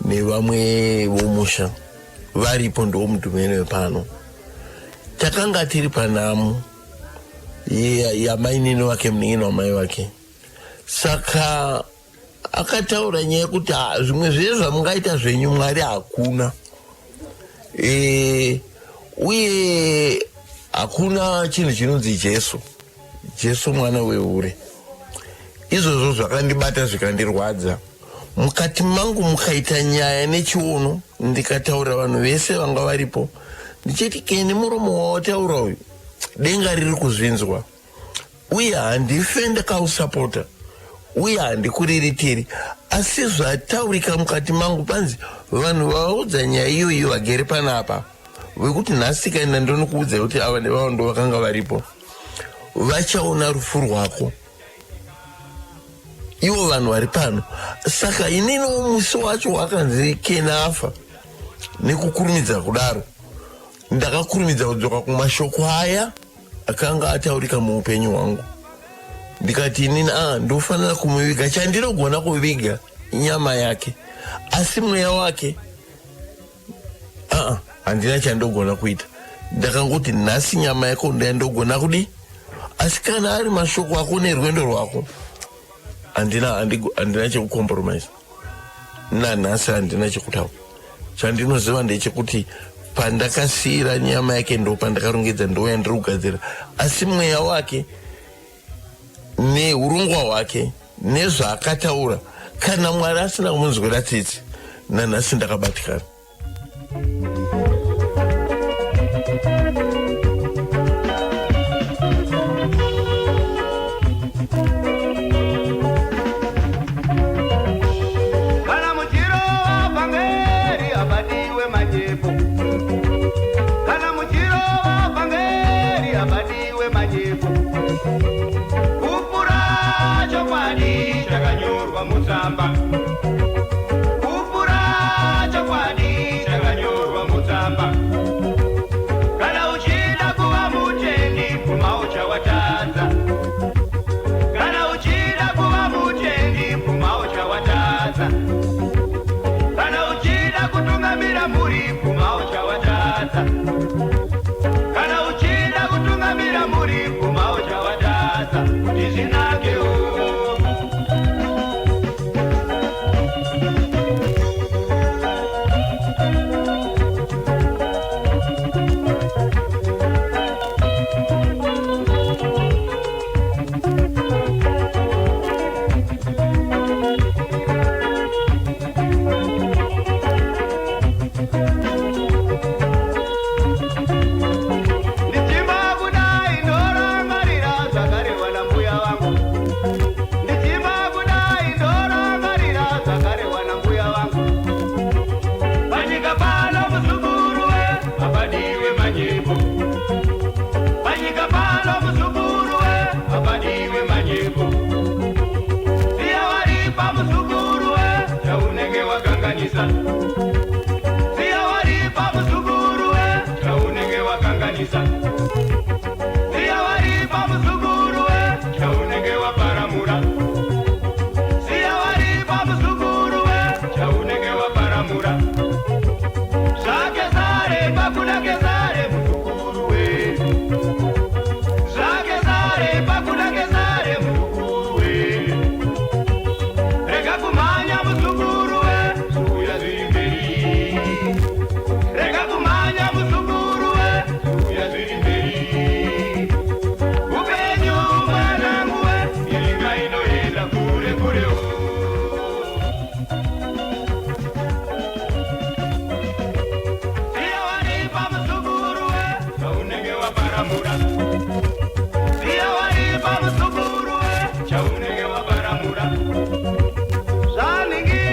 nevamwe vomusha varipo, ndomudhumene wepano. Takanga tiri panhamu yamainini wake, munin'ina wamai vake. Saka akataura nyaya yekuti, "Ah, zvimwe zvese zvamungaita zvenyu, Mwari hakuna, uye hakuna chinhu chinonzi Jesu, Jesu mwana wehure." Izvozvo zvakandibata, zvikandirwadza mukati mangu, mukaita nyaya nechiono. Ndikataurira vanhu vese vanga varipo ndichiti, "Keni, muromo wawataura uyu, denga riri kuzvinzwa, uye handife ndakausapota, uye handikuriritiri." Asi zvataurika mukati mangu, panzi vanhu vavaudza nyaya iyoyo vagere panapa, vekuti nhasi tikaenda ndonokuudzai kuti ava nevavo ndo vakanga varipo, vachaona rufu rwako, ivo vanhu vari pano. Saka ininiwo musi wacho wakanzi Kena afa nekukurumidza kudaro, ndakakurumidza kudzoka kumashoko aya akanga ataurika muupenyu hwangu. Ndikati inini, a ndofanira kumuviga. Chandinogona kuviga nyama yake, asi mweya wake aa handina chandogona kuita. Ndakangoti nhasi nyama yako ndayandogona kudi, asi kana ari mashoko ako nerwendo rwako, handina chekucompromise nanhasi, handina chekutaura. Chandinoziva ndechekuti pandakasiyira nyama yake ndo pandakarongedza, ndo yandiri kugadzira, asi mweya wake neurongwa hwake nezvaakataura, kana Mwari asina kumunzwira tsitsi, nanhasi ndakabatikana. Kana muchirova vhangeri, hapadiwe manyepo. Kana muchirova vhangeri, hapadiwe manyepo. Kupura chokwadi chakanyorwa mutsamba, kupura chokwadi chakanyorwa mutsamba. Kana uchida kuva mutendi, bvumawo chawatadza. Kana uchida kuva mutendi, bvumawo chawatadza. Kana uchida kutungamira mhuri, bvumawo chawatadza. Kana uchida kutungamira mhuri, bvumawo chawatadza kuti zvinakewo. Ndichimba kudai ndorangarira zvakarehwa nambuya vangu. Ndichimba kudai ndorangarira zvakarehwa nambuya vangu. Panyika pano muzukuru we, hapadiwe manyepo. Panyika pano muzukuru we, hapadiwe manyepo. Siya waripa muzukuru we, chaunenge wakanganisa. Siya waripa muzukuru we, chaunenge wakanganisa. Siya waripa muzukuru we, chaunenge waparamura. Siya waripa muzukuru we, chaunenge waparamura. ZvaKesare pakuna Kesare, muzukuru we. ZvaKesare pakuna Kesare, muzukuru we. Rega kumhanya muzukuru we, zviuya zviri mberi. Rega kumhanya muzukuru we, zviuya zviri mberi. Upenyu mwanangu we, nyika inoenda kure kure o. Siya waripa muzukuru we, chaunenge waparamura. Siya waripa muzukuru we, chaunenge waparamura. Zvaningiri.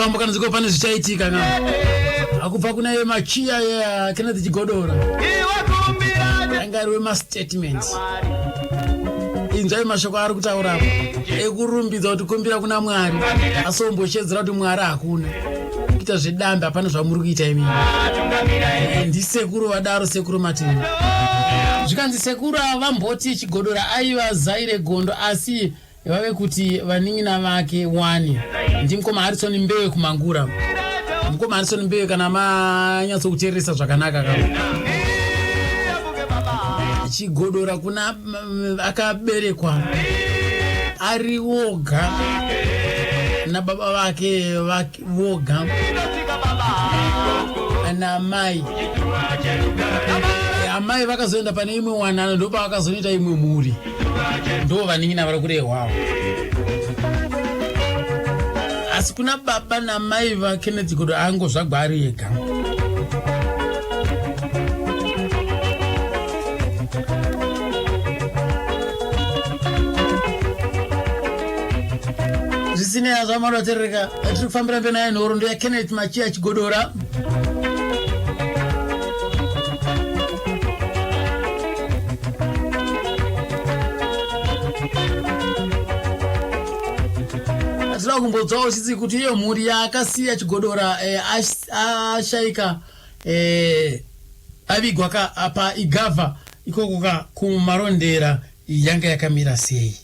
Ndo kambo kanonziko pane zvichaitika ka akubva kuna iye machiya ye Kenneth Chigodora. Anga ari wemastatement. Inzwai mashoko aari kutaura apa ekurumbidza kuti kumbira kuna Mwari, asi ombochedzera kuti Mwari hakuna. Kuita zvedambe hapana zvamuri kuita imimi. Ndisekuru vadaro, Sekuru Martin. Zvikanzi sekuru ava vamboti Chigodora aiva zai regondo, asi vave kuti vanin'ina vake wani. Ndimukoma Harrison Mbewe kumangura. Mukoma Harrison Mbewe, kana manyatsokuteeresa zvakanaka ka, Chigodora kuna akaberekwa ari woga nababa vake voga namai. Amai vakazoenda pane imwe wanano, ndopavakazonoita imwe mhuri, ndo vanin'ina vari kurehwawo. Asi kuna baba namai vaKenneth Godo angozvagwa ari ega. Zvisinei hazvo, amadaterereka, tiri kufambira mberi naye nhoroondo yaKenneth Machiya Chigodora. Tinoda kumbodzwawo chitsi kuti iyo mhuri yaakasiya Chigodora ashaika, avigwa ka apa Igava ikoko ka kuMarondera, yanga yakamira sei?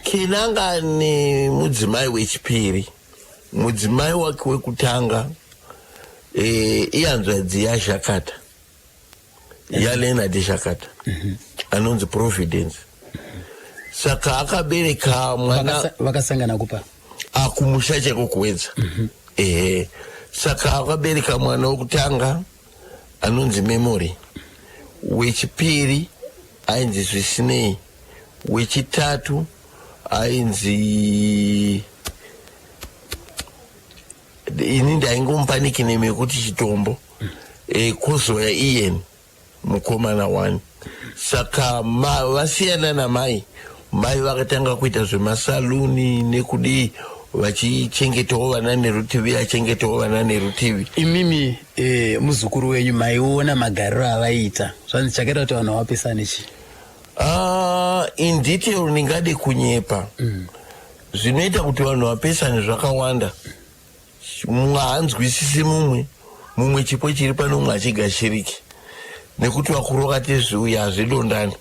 Ken anga nemudzimai wechipiri. Mudzimai wake wekutanga ihanzvadzi yaZhakata, yaLeonard Zhakata, anonzi Providence. Saka akabereka mwana. Vakasangana kupa? Akumusha chaiko kuWedza, ehe. Saka akabereka mwana wekutanga anonzi Memory, wechipiri ainzi Zvisinei, wechitatu ainzi, ini ndaingomupa nickname yekuti Chitombo, kwozoya Ian, mukomana one. Saka vasiyana namai, mai vakatanga kuita zvemasaluni nekudii, vachichengetawo vana nerutivi, achengetawo vana nerutivi. Imimi, muzukuru wenyu, maiona magariro avaiita. Zvanzi chakaita kuti vanhu vapesane chii? In detail ndingade kunyepa. Zvinoita kuti vanhu vapesane zvakawanda. Mumwe haanzwisisi mumwe, mumwe chipo chiri pane umwe hachigashiriki, nekuti vakuru vakati zviuya hazvidondani.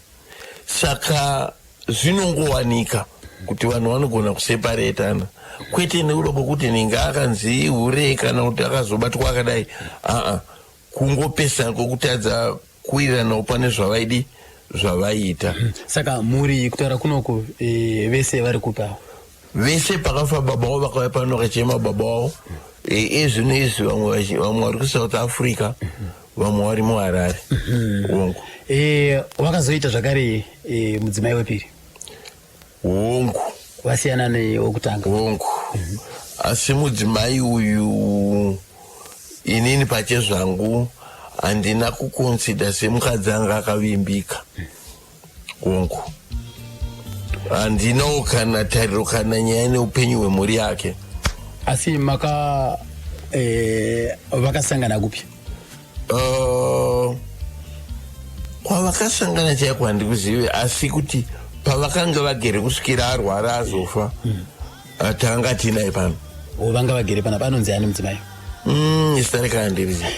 Saka zvinongowanika kuti vanhu vanogona kuseparetana, kwete nekuda kwokuti ninge akanzi hure kana kuti akazobatwa akadai. Aa, kungopesana kwokutadza kuwiriranawo pane zvavaidi zvavaiita. Saka mhuri kutaura kunoku, vese vari kupawo? Vese pakafa baba wavo vakauya pano vakachema baba wavo. Ezvino izvi vamwe vari kuSouth Africa, vamwe vari muHarare, hongu. Wakazoita zvakare mudzimai wepiri? Hongu. Vasiyana newekutanga? Hongu. Asi mudzimai uyu, inini pachezvangu handina kuconsider semukadzi anga akavimbika, hongu. Handinawo kana tariro kana nyaya neupenyu hwemhuri yake. Asi maka vakasangana kupi? Kwavakasangana chaiko handikuzive, asi kuti pavakanga vagere kusvikira arwara azofa, tanga tinaye pano. O, vanga vagere panapa. Anonzi ani mudzimai? Zita rake handirizivi.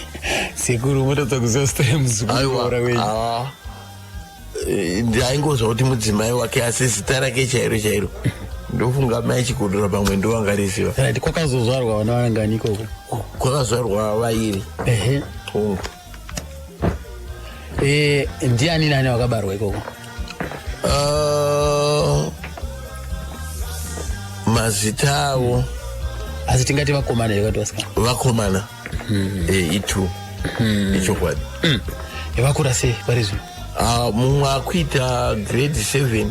Sekuru, motadza kuziva zita remuzukuru wenyu? Ah, ndaingozva kuti mudzimai wake, asi zita rake chairo chairo ndofunga mai Chigodora pamwe ndovangariziva. Right, kwakazozvarwa vana vangani ikoko? Kwakazvarwa vairi. Hongu. Ndiani nani wakabarwa ikoko? Mazita avo. Asi tingati vakomana here kati vasikana? Vakomana, itu ichokwadi. Vakura sei pari zvino? Ah, mumwe akuita grade 7,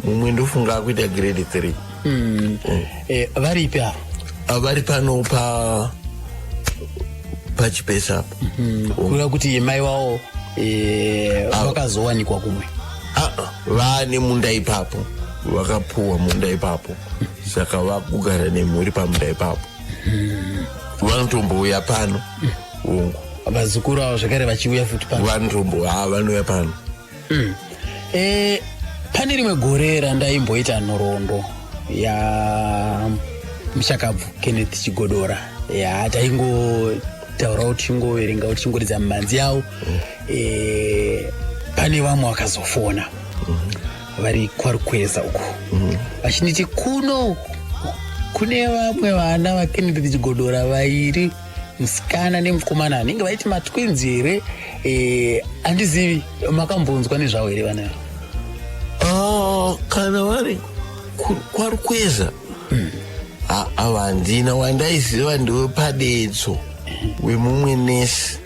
mumwe ndofunga akuita grade 3. Varipi ava? Ah, vari pano paChipesa apa. Kureva kuti mai wavo vakazowanikwa kumwe? Ah, ah, vaane munda ipapo. Vakapuwa munda ipapo, saka vakugara nemhuri pamunda ipapo. Vanotombouya pano, hongu. Vazukuru avo zvekare vachiuya futi pano? Vanotombo, ha, vanouya pano. Pane rimwe gore randaimboita nhoroondo ya mushakabvu Kenneth Chigodora, ya taingotaurawo, tichingoverengawo, tichingoridza mimhanzi yavo. Pane vamwe vakazofona vari kwaRukweza uku vachinditi kuno kune vamwe vana vaKenneth Chigodora vairi, musikana nemukomana, anenge vaiti matwins here? Handizivi, makambonzwa nezvavo here vana ava? Ah, kana vari kwaRukweza, ava handina. Wandaiziva ndewepadetso wemumwe nesi.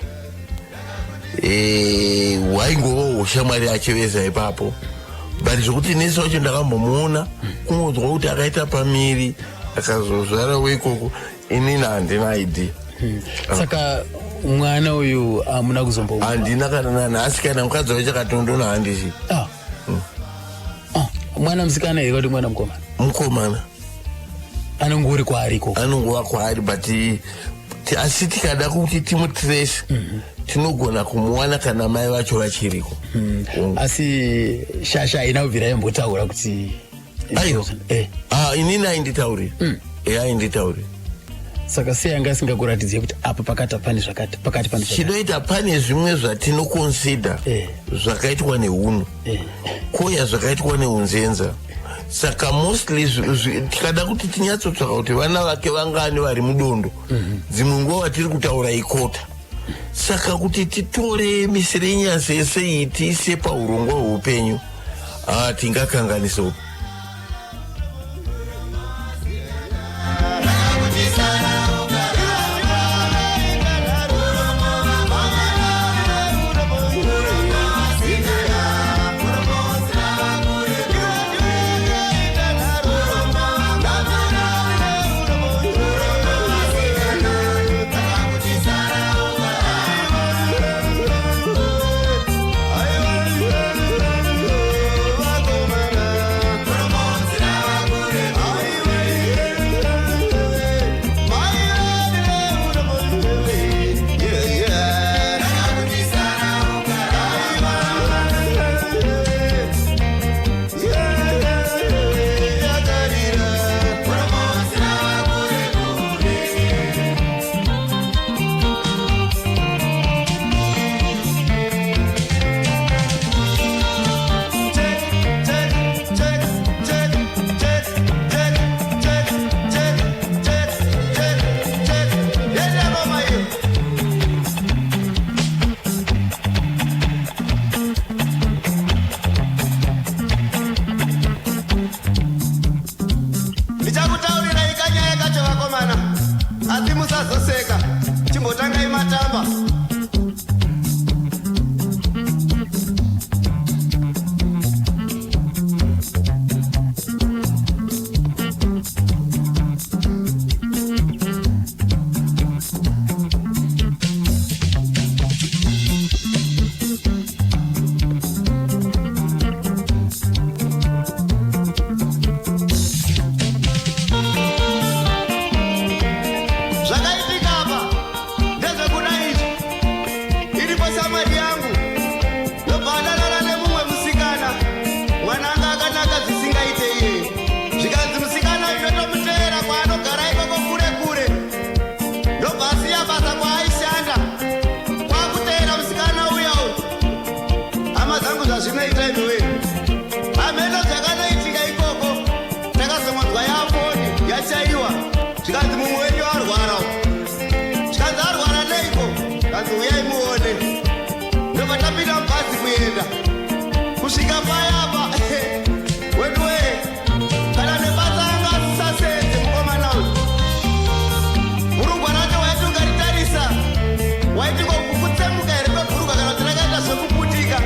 Waingova ushamwari achiveza ipapo, but zvokuti nesi wacho ndakambomuona, kungonzwa kuti akaita pamiri akazozvara weikoko, inini handina idea. Saka mwana uyu hamuna kuzombo? Handina kana nanhasi, kana mukadzi wacho akatondona handisi. Ah. Ah, mwana musikana here kuti mwana mukomana? Mukomana. Anongori kwaari ikoko? Anongova kwaari, but asi tikada kuti timutrace, tinogona kumuwana kana mai vacho vachiriko. Asi shasha haina kubvira yambotaura kuti? Aiwa. Ah, inini ainditaurira. Ainditaurira. Saka sei anga asingakuratidzei kuti apa pakati pane zvakati, pakati pane zvakati? Chinoita, pane zvimwe zvatinoconsider zvakaitwa neunhu, koya zvakaitwa neunzenza. Saka mostly tikada kuti tinyatsotsvaka kuti vana vake vangani vari mudondo, dzimwe nguva vatiri kutaura ikota. Saka kuti titore miscellaneous yese iyi tiise paurongwa hweupenyu, ah, tingakanganisa. Ndichakutaurirai kanyaya kacho, vakomana, asi musazoseka. Chimbotangai matamba. Zvakaitika apa ndezvekuda izvi. Iripo shamwari yangu, ndobva adanana nemumwe musikana. Mwana anga akanaka zvisingaite iyeye. Zvikanzi musikana uyu ndotomuteera kwaanogara ikoko kure kure. Ndobva asiya basa kwaaishanda, kwakuteera musikana uya uyu. Hama dzangu, zvazvinoita imiwe, hameno zvakanoitika ikoko. Takazongonzwa yafoni yachaiwa, zvikanzi mumwe wenyu arwara. Zvikanzi arwara neiko? Kanzi uyai muone. Ndobva tapinda mubhazi kuenda. Kusvika payapa, weduwe, kana nebasa anga asisasenze mukomana uyu. Bhurugwa racho waiti ukaritarisa, waiti kutsemuka here kwebhurugwa kana kuti rakaita zvekuputika.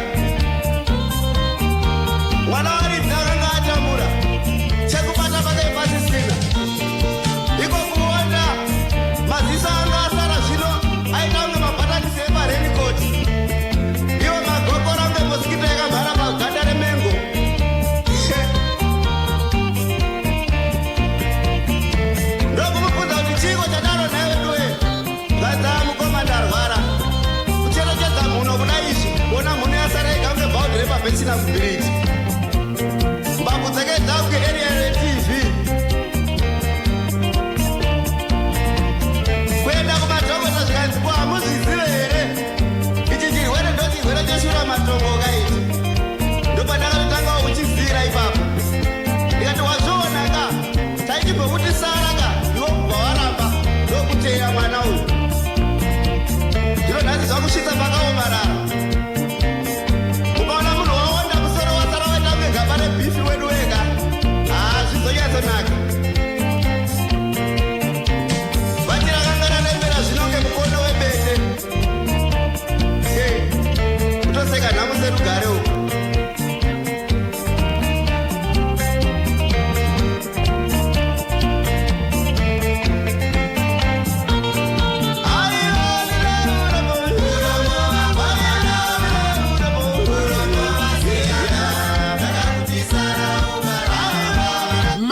metsvina kubhiriji. Mbabvu dzake dzakunge area retv. Kuenda kumadhokota zvikanzi ko hamuzvizive here? Ichi chirwere ndochirwere cheshura matongo ka ichi. Ndopandakatotangawo kuchizira ipapo. Ndikati wazviona ka taichimbokuti sara ka iwe kubva waramba ndokuteya mwana uyu. Zvino nhasi zvakusvitsa pakaomarara. Ukaona munhu waonda musoro wasara waita kunge gaba rebhifi wedu wega. Haa zvizonyatsonaka. Vati rakanga rarembera zvino kunge mukono webete. Hey, kutoseka nhamo serugare uku.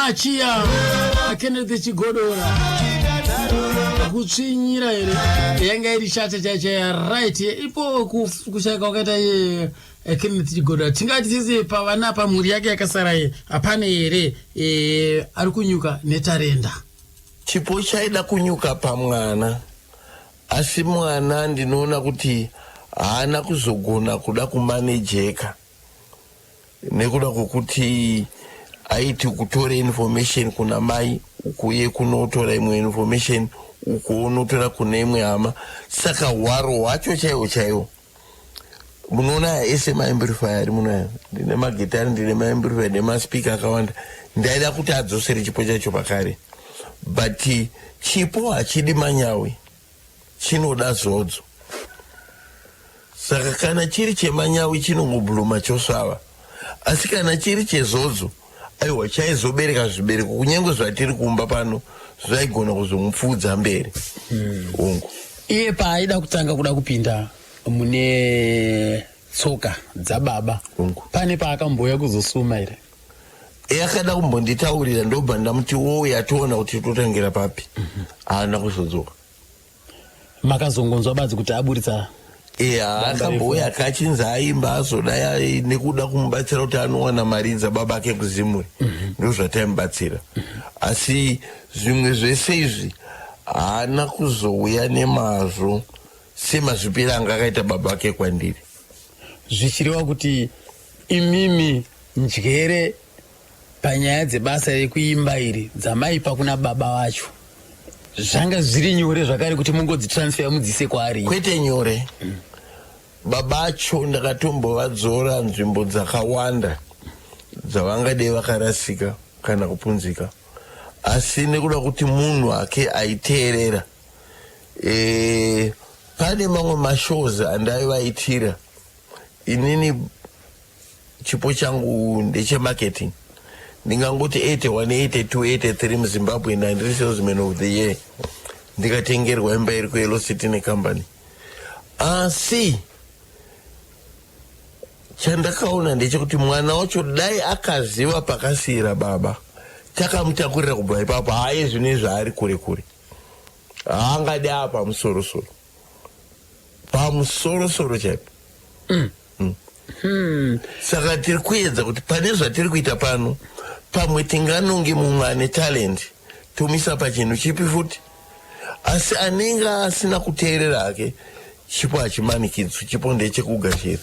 Machiya Kenneth Chigodora kutsvinyira here yanga iri shata chaichaya right ipo kushayika kwakaita iye Kenneth Chigodora tingati sisi pavana pamhuri yake yakasara ye hapana here ari kunyuka netarenda. Chipo chaida kunyuka pamwana asi mwana ndinoona kuti haana kuzogona kuda kumanejeka nekuda kwekuti aiti kutore information kuna mai uku uye kunotora imwe information uku unotora kune imwe hama saka hwaro hwacho chaiwo chaiwo munoona aya ese maamplifier ari muno aya ndine magitari ndine maamplifier nemaspika akawanda ndaida kuti adzosere chipo chacho pakare but chipo hachidi manyawi chinoda zodzo saka kana chiri chemanyawi chinongobluma chosvava asi kana chiri chezodzo aiwa chaizobereka zvibereko kunyange zvatiri kumba pano zvaigona kuzomupfuudza mberi hongu. Iye paaida kutanga kuda kupinda mune tsoka dzababa Hongu. pane paakambouya kuzosuma here? Akada kumbonditaurira ndobva ndamuti wouya toona kuti totangira papi haana kuzodzoka. Makazongonzwa badzi kuti aburitsa Iya akambouya akachinzi aimba azodai nekuda kumubatsira kuti anowana mari dzababa ake kuZimuri ndozvataimubatsira asi zvimwe zvese izvi haana kuzouya nemazvo semazvipiro anga akaita baba ake kwandiri. Zvichireva kuti imimi njere panyaya dzebasa rekuimba iri dzamaipa kuna baba vacho zvanga zviri nyore zvakare kuti mungodzitransfer mudzise kwaari? Kwete nyore. Baba acho ndakatombovadzora nzvimbo dzakawanda dzavangadei vakarasika kana kupunzika asi nekuda kuti munhu ake aiteerera pane mamwe mashows andaivaitira inini chipo changu ndechemarketing ndingangoti 81 82 83 muZimbabwe ndandiri salesman of the year ndikatengerwa imba iri kuYellow City necompany asi chandakaona ndechekuti mwana wacho dai akaziva pakasiyira baba takamutakurira kubva ipapo haye zvino izvi ari kure kure haangadi aa pamusorosoro pamusorosoro chaipo. Saka tiri kuedza kuti pane zvatiri kuita pano pamwe tinganonge mumwe ane talent tomisa pachinhu chipi futi asi anenge asina kuteerera hake chipo hachimanikidzwi chipo ndechekugashira.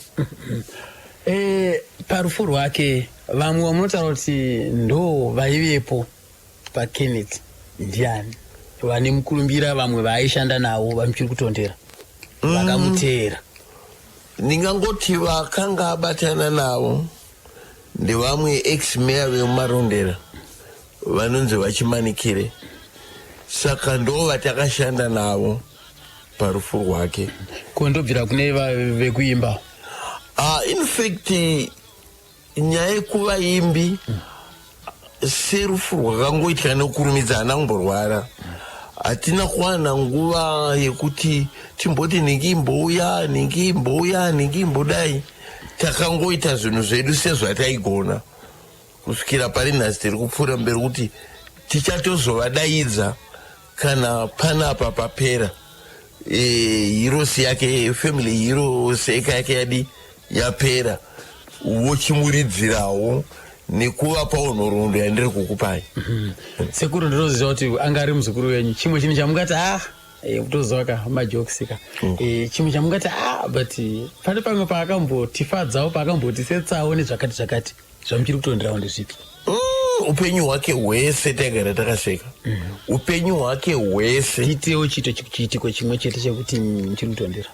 Parufu rwake vamwe vamunotaura kuti ndo vaivepo paKenneth ndiani vane mukurumbira vamwe vaaishanda navo vamuchiri kutondera vakamuteera? Ndingangoti vakanga abatana navo ndevamwe ex mayor vemuMarondera vanonzi vaChimanikire saka ndo vatakashanda navo parufu rwake. Ko ndobvira kune vekuimba? In fact nyaya yekuvaimbi serufu rwakangoitika nekukurumidza haana kumborwara hatina kuwana nguva yekuti timboti nhingi imbouya nhingi imbouya nhingi imbodai takangoita zvinhu zvedu sezvataigona kusvikira pari nhasi tiri kupfuura mberi kuti tichatozovadaidza kana panapa papera heroes yake family heroes eka yake yadi yapera. Vochimuridzirawo nekuvapawo nhoroondo yandiri kukupai. Sekuru, ndinoziva kuti anga ari muzukuru wenyu. Chimwe chinhu chamungati, ah, kutoziva ka majokes ka, chimwe chamungati, ah, but pane pamwe paakambotifadzawo, paakambotisetsawo nezvakati zvakati, zvamuchiri kutonderawo ndezvipi? Upenyu hwake hwese taigara takaseka, upenyu hwake hwese. Tiitewo chiito, chiitiko chimwe chete chekuti muchiri kutondera.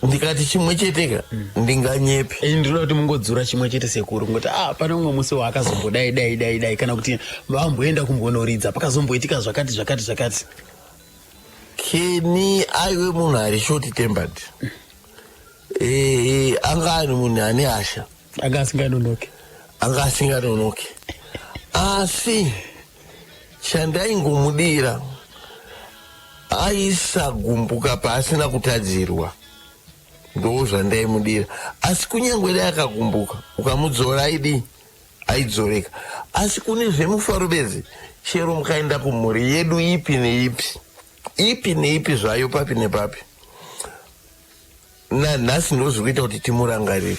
Ndikati chimwe cheteka, ndinganyepe. Ndinoda kuti mungodzura chimwe chete, sekuru, ngoti, ah, pane mumwe musi waakazombodai dai dai dai, kana kuti vamboenda kumbonoridza, pakazomboitika zvakati zvakati zvakati. Kenny aive munhu ari short tempered. Anga ari munhu ane hasha. Anga asinganonoke. Anga asinganonoke, asi chandaingomudira, aisagumbuka paasina kutadzirwa. Ndo zvandaimudira. Asi kunyange dai akagumbuka, ukamudzora aidii, aidzoreka. Asi kune zvemufaro bedzi, chero mukaenda kumhuri yedu ipi neipi, ipi neipi zvayo, papi nepapi, nanhasi ndo zviri kuita kuti timurangarire.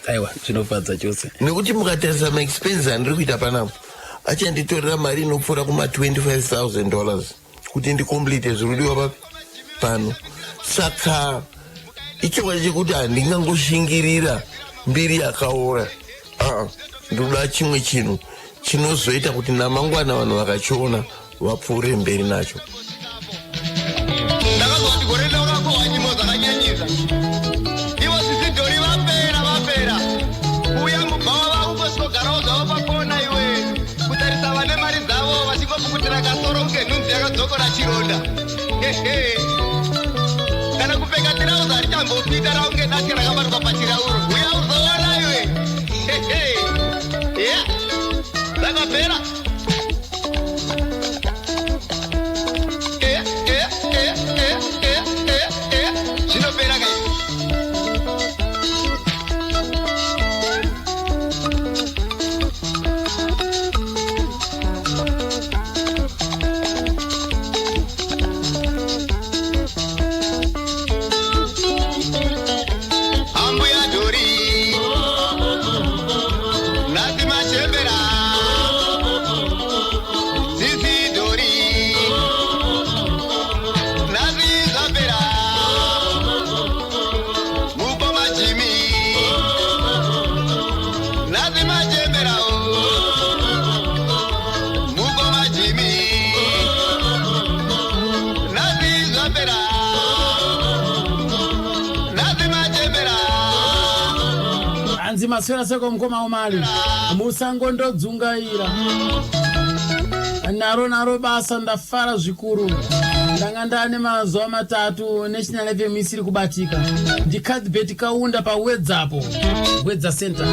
Aiwa, zvinofadza chose. Nekuti mukatarisa maexpenses andiri kuita panapa, achanditorera mari inopfuura kuma $25,000 kuti ndicomplete zviri kudiwa papi pano. Saka ichokwadi chekuti handingangoshingirira mbiri yakaora. Aa, ndoda chimwe chinhu chinozoita kuti namangwana vanhu vakachiona vapfuure mberi nacho. Ndakazwa kuti gore ndakakohwa nyimo dzakanyanyisa. Ivo sisidhori vapera, vapera kuuya mubhawa, vakungosvikogarawo zvavo pakona iwe, kutarisa vane mari dzavo vachingopukutira kasoro kunge nhunzi yakadzokora chironda. Ehe, kana kupfeka tirauza harichambopita, raunge datya rakabatwa pachirauro. Uya uzoona iwe. Ehe, ya dzakapera. Eh, eh, eh, eh, eh, eh, eh. Zvinopera kai. Ambuya Dhori, nhasi machembera. Sisi Dhori, nhasi zvapera. Mukoma Jimi, nhasi machembera o. Mukoma Jimi, nhasi zvapera, nhasi machembera. Hanzi maswera seko, mukoma Omali, musangondodzungaira naro naro basa. Ndafara zvikuru, ndanga ndane mazuva 3 National FM isiri kubatika. Ndicadbet Kaunda pawedzapo, Wedza Center.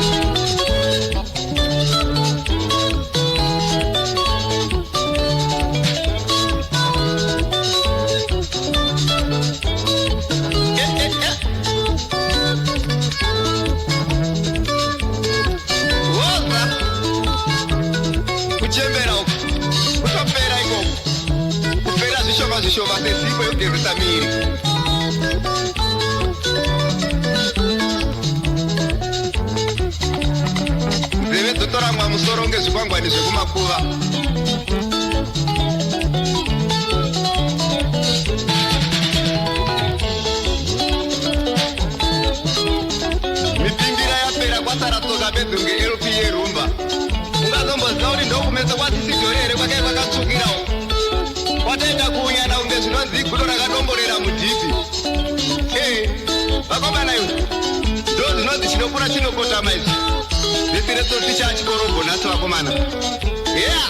Woza kuchembera uku kutopera ikoko, kupera zvishoma zvishoma sesipo yekugezesa miri. Nzeve dzotoramwa musoro ngezvikwangwani zvekumakuva. Mipimbira yapera, kwasara tsoka bedzi kunge LP yerumba. Ungazomboziva kuti ndokumeso kwasisidhori here kwakai kwakatsvukirawo, kwatoita kuunyana kunge zvinonzi igudo rakadomborera mudhibhi. Ee, vakomana iwe, ndo zvinonzi chinokura chinokotama izvi. Risi retsotsi chachikorobho nhasi, vakomana, yeah.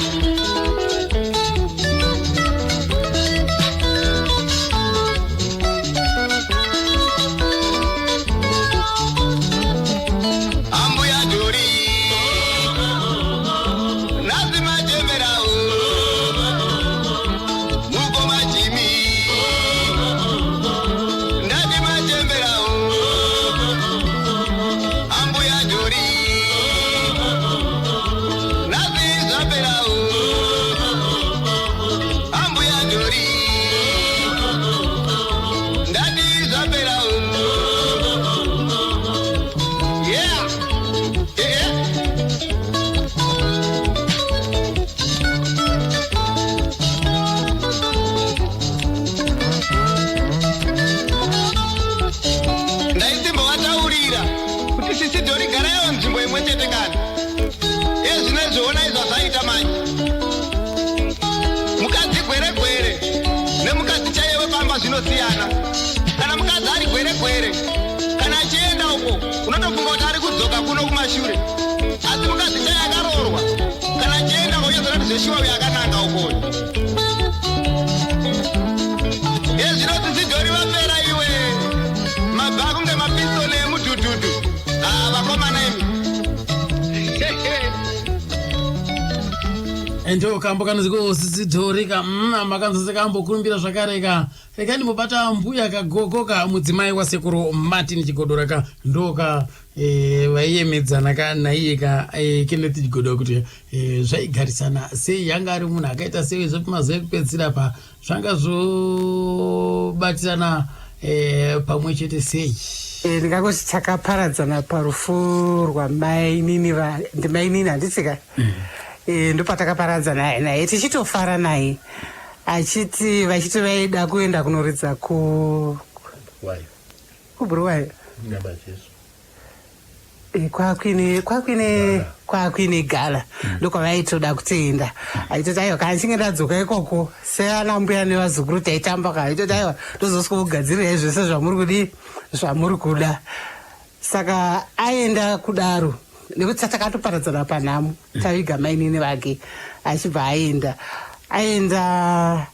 Ambuya Dhori, nhasi machemberawo. Mukoma Jimi, ndati machemberawo. Ambuya Dhori, nhasi zvaperawo. panzvimbo imwe chete kani. Iye zvino izvi honai zvazvaita manje. Mukadzi gweregwere nemukadzi chaiye wepamba zvinosiyana. Kana mukadzi ari gweregwere, kana achienda uko unotofunga kuti ari kudzoka kuno kumashure. Asi mukadzi chaiye akaroorwa, kana achienda uko unozoona kuti zveshuwa uyo akananga ukoyo. Iye zvino tsitsidhori vapera iwe, mabva kunge mapistoni emudhudhudhu. Ah, vakomana imi. Ndo kambo kanonzi kosisidhori ka makanzonzi kambokurumbira zvakare ka. Rega ndimbobata mbuya kagogo ka mudzimai wasekuru Martin Chigodora ka ndoka vaiyemedzana ka naiye ka Kenneth Chigodora kuti zvaigarisana sei, yanga ari munhu akaita sei zvepamazuva ekupedzisira pa zvanga zvobatirana pamwe chete sei. Ndingangoti takaparadzana parufu rwamainini, ndimainini handitsika. Ndopatakaparadzana naye tichitofara naye achiti vachiti vaida kuenda kunoridza ku kuBhuruwayo kwakuine gala, ndokwavaitoda kutoenda. Aitoti aiwa, kana nchinge ndadzoka ikoko seana mbuya nevazukuru taitamba ka, aitoti aiwa, ndozosvika kugadzirirai zvese zvamuri kudii, zvamuri kuda. Saka aenda kudaro nekuti takatoparadzana panhamo taviga mainini vake, achibva aenda aenda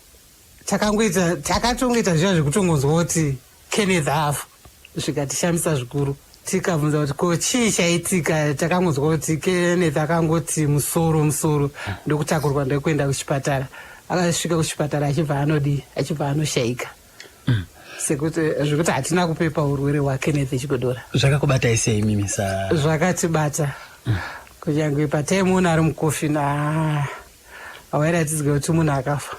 takangoita takatongoita zviya zvekutongonzwa kuti Kenneth afa, zvikatishamisa zvikuru. Tikabvunza kuti ko chii chaitika, takangonzwa kuti Kenneth akangoti musoro musoro, ndokutakurwa ndokuenda kuchipatara. Akasvika kuchipatara achibva anodii, achibva anoshaika. Sekuti zvekuti hatina kupepa urwere hwaKenneth Chigodora. Zvakakubatai sei mimi sa? Zvakatibata, kunyange pataimuona ari mukofini, hawairatidzika kuti munhu akafa.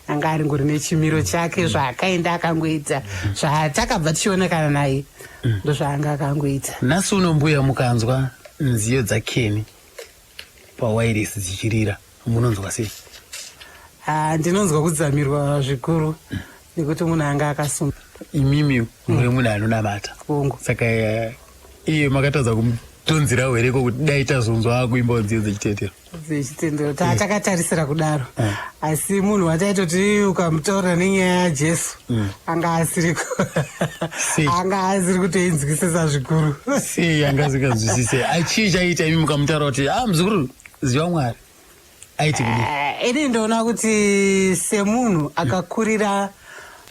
Anga ari ngori nechimiro chake zvaakaenda akangoita zvatakabva tichionekana naye, ndozvaanga akangoita. Nhasi uno mbuya, mukanzwa nziyo dzaKenny pawairesi dzichirira, munonzwa sei? Ah, ndinonzwa kudzamirwa zvikuru nekuti munhu anga akasunga. Imimi muri munhu anonamata. Hongu. Saka iye makatadza kumutonzirawo here ko kuti dai tazonzwa akuimbawo nziyo dzechitendero? Dzechitendero takatarisira kudaro, asi munhu wataitoti ukamutaurira nenyaya yaJesu anga asiri Sei? anga asiri kutoinzwisisa zvikuru. Sei anga asinganzwisise? Achii chaiita imi mukamutaura kuti a muzukuru, ziva Mwari, aiti kudii? Ini ndoona kuti semunhu akakurira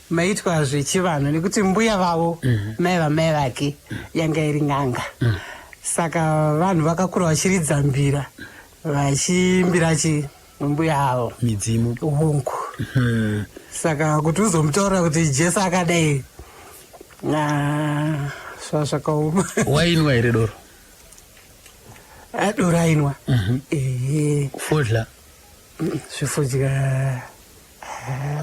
maitwa zvechivanhu, nekuti mbuya vavo, mai vamai vake, yanga iri n'anga, saka vanhu vakakura vachiridza mbira, vachiimbira chi mbuya avo. Midzimu. Hongu. Saka kuti uzomutaurira kuti Jesu akadai, ah, zvakaoma. Wainwa here doro? Ah, doro ainwa, ehe. Fodya? Zvifodya.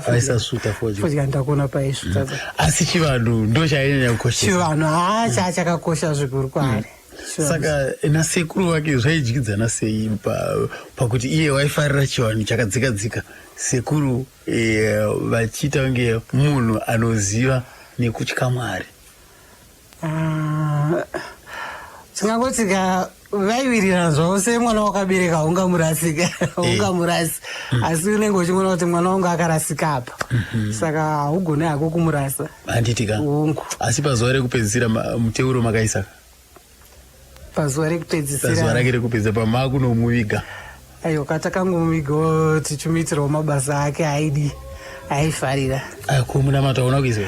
Aisasvuta fodya? Fodya ndakuona paisvuta. Asi chivanhu ndo chainyanya kukoshesa? Chivanhu haa chakakosha zvikuru kwaari. Chivanhu. Saka nasekuru vake zvaidy'idzana sei pakuti iye waifarira chivanhu chakadzika dzika, sekuru vachiita kunge munhu anoziva nekutya Mwari? Ah, tingangoti ka vaiwirirana zvavo. Semwana wakabereka haungamurasika, haungamurasi, asi unenge uchiona kuti mwana wangu akarasika apa, saka haugoni hako kumurasa. Handiti ka? Hongu. Asi pazuva rekupedzisira muteuro makaisa? Pazuva Pazuva rekupedzisira? Rake rekupedzisira, pamakunomuviga. Aiwa, katakangomuvigawo tichimuitirawo mabasa ake aidi, aifarira. Ko munamato hauna kuiswa?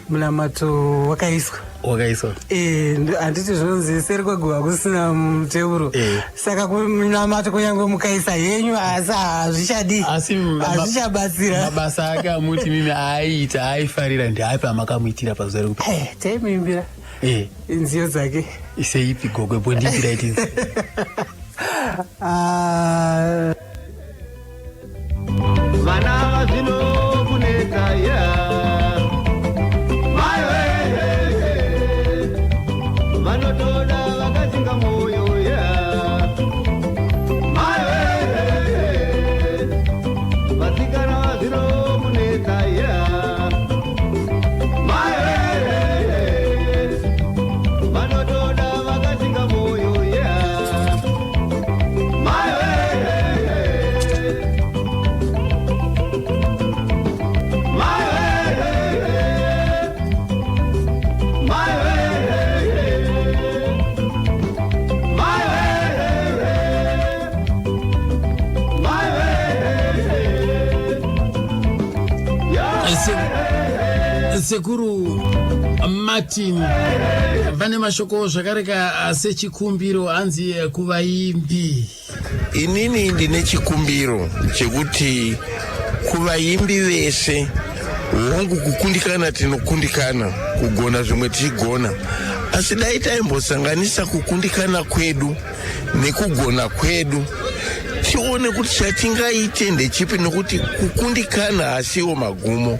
Munamato wakaiswa. Wakaiswa? Handiti zvinonzi seri kweguva kusina muteuro? Saka munamato kunyange mukaisa henyu, asi hazvichadi. Asi Hazvichabatsira. Mabasa ake amuti mimi aiita aifarira ndeapi amakamuitira pazuva rekupedzisira? Taimuimbira nziyo dzake. Seipi, gogwe? Bondiimbira itinzi. Ah, Vana vazvino kunetsa, yeah. Mai we, vanotoda vakazinga mwoyo, yeah. Mai we, vasikana vazvino kunetsa, yeah. Mai we, vanotoda vakazinga. Sekuru Martin vane mashoko zvakareka sechikumbiro hanzi kuvaimbi. Inini ndine chikumbiro chekuti kuvaimbi vese, hongu kukundikana tinokundikana, kugona zvimwe tichigona, asi dai taimbosanganisa kukundikana kwedu nekugona kwedu tione kuti chatingaite ndechipi, nokuti kukundikana hasiwo magumo.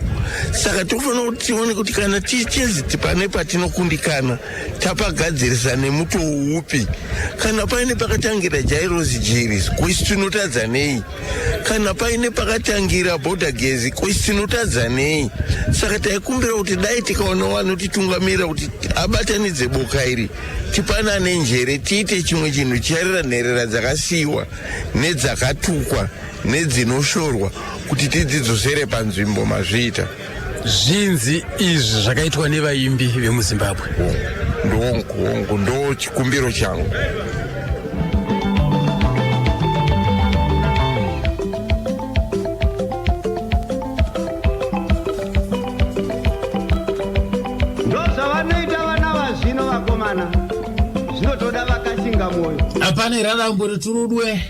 Saka tofanira kuti tione kuti kana tichinzi pane patinokundikana tapagadzirisa nemutoo upi. Kana paine pakatangira Jairosi Jiri, kwisi tinotadza nei? Kana paine pakatangira Bhodhagezi, kwisi tinotadza nei? Saka taikumbira kuti dai tikaona vanotitungamira kuti abatanidze boka iri, tipanane njere, tiite chimwe chinhu chicharira nherera dzakasiyiwa nedzakatukwa nedzinoshorwa, kuti tidzidzosere panzvimbo. Mazviita. Zvinzi izvi zvakaitwa nevaimbi vemuZimbabwe. Ndongu hongu, ndo chikumbiro changu. Ndozvavanoita vana vazvino vakomana, zvinotoda vakashinga mwoyo. Hapana irarambo riturudwe.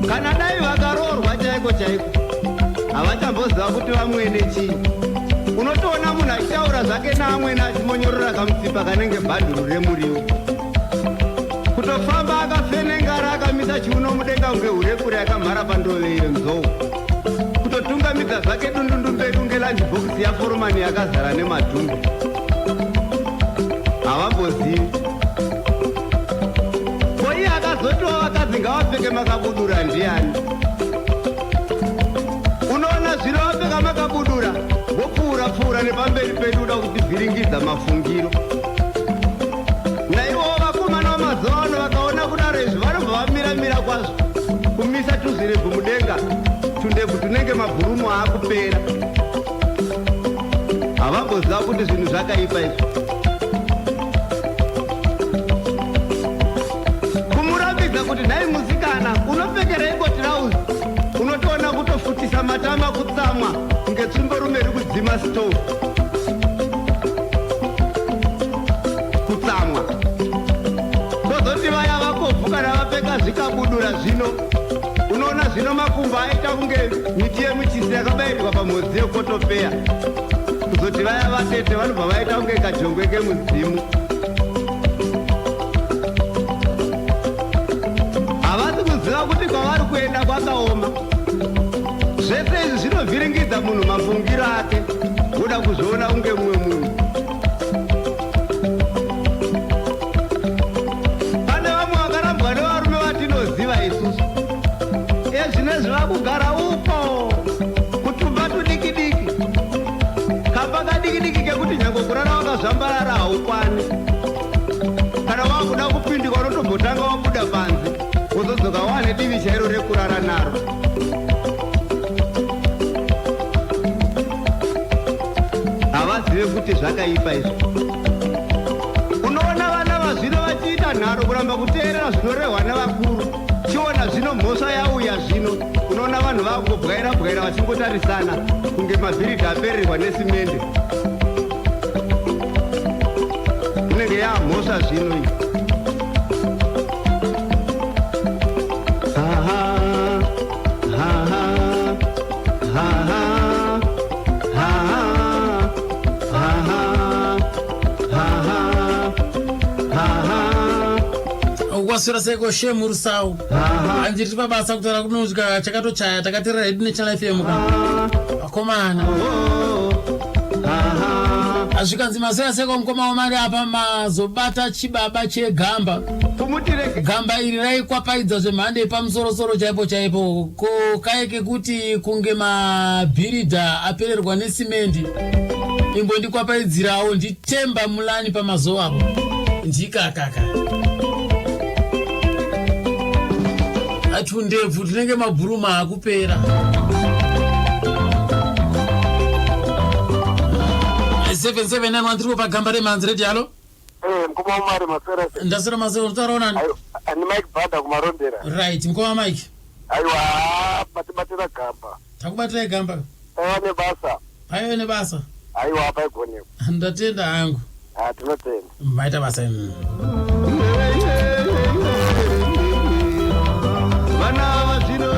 Kana dai vakaroorwa chaiko chaiko, havachamboziva kuti vamwene chii. Unotoona munhu achitaura zvake naamwene achimonyorora kamutsipa kanenge bhanduru remuriwo, kutofamba akafenengara, akamisa chiuno mudenga kunge hurekure akamhara pandove yenzou, kutotungamidza zvake dundundu mberi kunge lunch box yaforomani yakazara nemadhumbe. Havambozivi. Ko iye akazotiwa vakadzi ngavapfeke makabudura ndiani? Unoona zvino vapfeka makabudura, vopfuura pfuura nepamberi pedu, uda kutivhiringidza mafungiro. Naivowo vakomana vamazuva ano vakaona kudaro izvi, vanobva vamiramira kwazvo, kumisa tuzvirebvu mudenga, tundebvu tunenge mabhurumu aakupera. Havamboziva kuti zvinhu zvakaipa izvi. Kumurambidza kuti, "Nhai musikana, unopfekereiko tirauzi?" unotoona kutofutisa matama, kutsamwa kunge tsvimborume ri kudzima stove, kutsamwa. Kozoti vaya vakobvu, kana vapfeka zvikabudura zvino, unoona zvino makumbo aita kunge miti yemuchisi yakabayirwa pamhodzi yekotopeya. Kuzoti vaya vatete, vanobva vaita kunge kajongwe kemudzimu. Havasi kuziva kuti kwavari kuenda kwakaoma. Zvese izvi zvinovhiringidza munhu mafungiro ake, woda kuzviona kunge mumwe munhu. Pane vamwe vakarambwa nevarume vatinoziva isusu, ezvinezvi vakugara uko kutumba tudiki diki, kamba kadiki diki kekuti nyange kurara wakazvambarara haukwani. Kana wakuda kupindika, unotombotanga wabuda panze, wozodzoka wane divi chairo rekurara naro. Havazive kuti zvakaipa izvi. Unoona vana vazvino vachiita nharo, kuramba kuteerera zvinorehwa nevakuru. Chiona zvino mhosva yauya zvino, unoona vanhu vakungobwaira bwaira vachingotarisana kunge mabhiridha apererwa nesimende. Inenge yamhosva zvino iyi. Aha, aha, aha, aha, aha, aha, aha. Waswera seiko shemurusau? Hanzi tiri pabasa, kutaura kunosvika chakatochaya, takateerera hedu neChannel FM ka akomana. Azvikanzi maswera seko mukoma wamari, apa mazobata chibaba chegamba. Kumutireke. Gamba iri raikwapaidza zvemhando yepamusorosoro chaipo chaipo. Ko kai kekuti kunge mabhiridha apererwa nesimendi, imbondikwapaidzirawo, nditemba mulani pamazuva apo ndikakaka tundebvu tunenge mabhuruma akupera. 7791 tiripo pagamba remhanzi. Redio, hallo. Eh, mukoma Umari maswera sei? Ndaswera maswera unotaura nani? Aiwa, ndi Mike Bhadha kumarondera. Right, mukoma Mike. Aiwa, matibatira gamba. Takubatirai gamba. Paiva nebasa. Paive nebasa. Aiwa, paigonekwa. Ndatenda hangu. Ah, tinotenda. Maita basa. Vana vazvino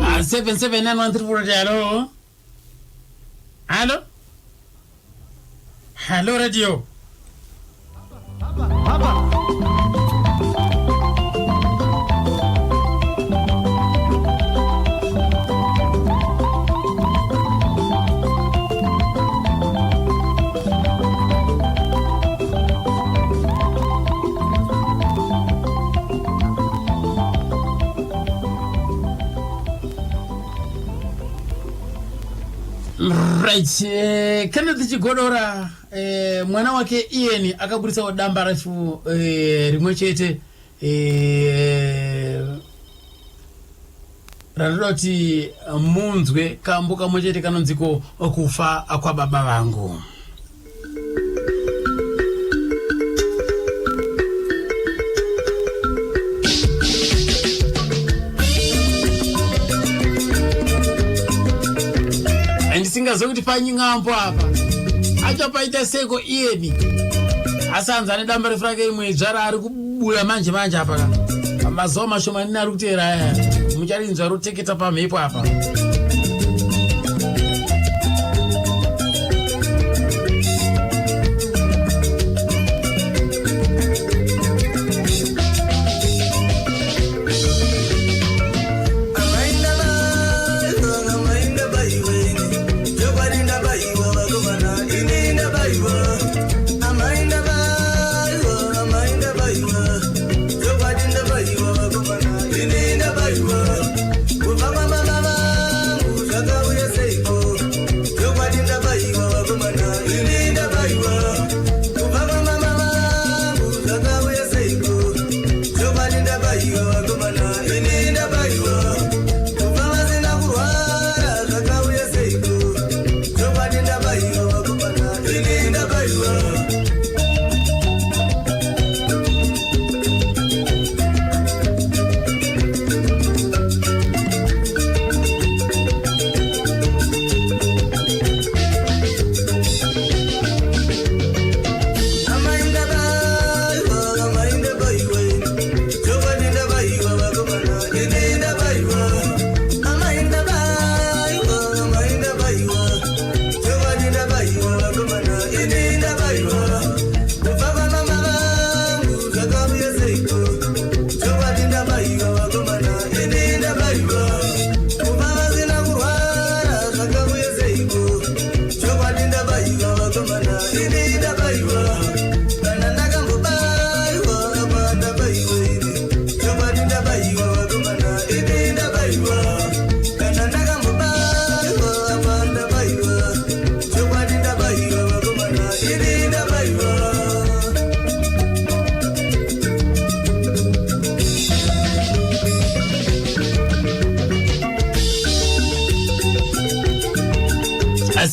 Ah, 77913 hello. Hello. Hello radio. Right, Kenneth Chigodora, mwana wake Ian akaburitsawo damba refu rimwe chete ranoda kuti munzwe kambo kamwe chete kanonziko kufa kwababa vangu. Handisingazivi kuti panyin'ambo apa achapaita seko iyeni, asi hanzi ane damba refu rake imwe idzva raari kubuya manje manje apa ka mazuva mashomanini ari kuteera aya mucharinzwa roteketa pamhepo apa.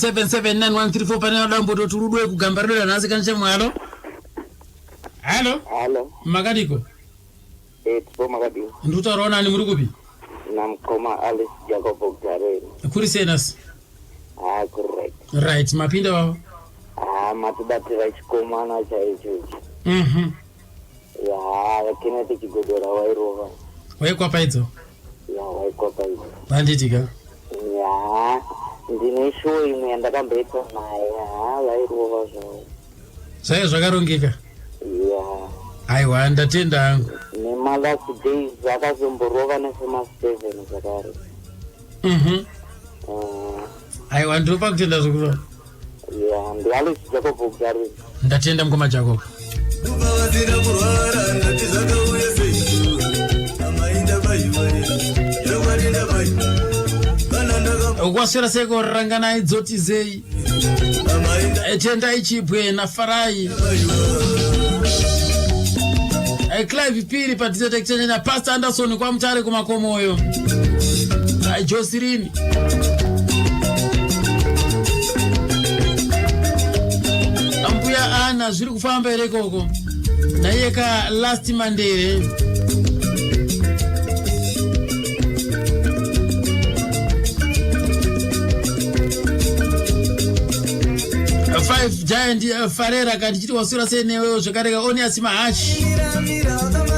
779134 pane vada rudwe kugamba redu ranhasi kanishamwe. Halo, halo. Halo. Makadiko? Tipo makadiko. Ndikutaurawo nani, muri kupi? Namukoma Alice Jacobo Gareni. Kuri sei nhasi? Ah, correct. Right, mapinda vavo. Ah, matibatira chikomana chaicho ichi. Ya, Kenneth Chigodora wairova. Waikwapaidzo. Ya, waikwapaidzo. Vanditika. Ya, ndine show imwe yandakamboita naye. Ha, vairova zvavo. Zvaiva zvakarongeka. Ya. Aiwa, ndatenda hangu. Nemalast days akazomborova nefamous 7 zvakare. Aiwa, ndinopa kutenda zvikuru. Ya, ndiAlice Jacobo Gareni. Ndatenda mukoma Jacob. Vasina kurwara ndati zvakauya sei? Amainda baiwa chokwadi ndabaiwa kana ndaka Kwaswera seko ranganai dzotizei? Amainda Tendai Chibwe naFarai Clive Piri padisete na Pastor Anderson kwaMutare kumakomoyo, Josirini. Sangwana, zviri kufamba here ikoko? Naiye ka Last Mandere. Five Giant Farera, kandichiti waswera sei newewo zvekare ka Onias Mahachi.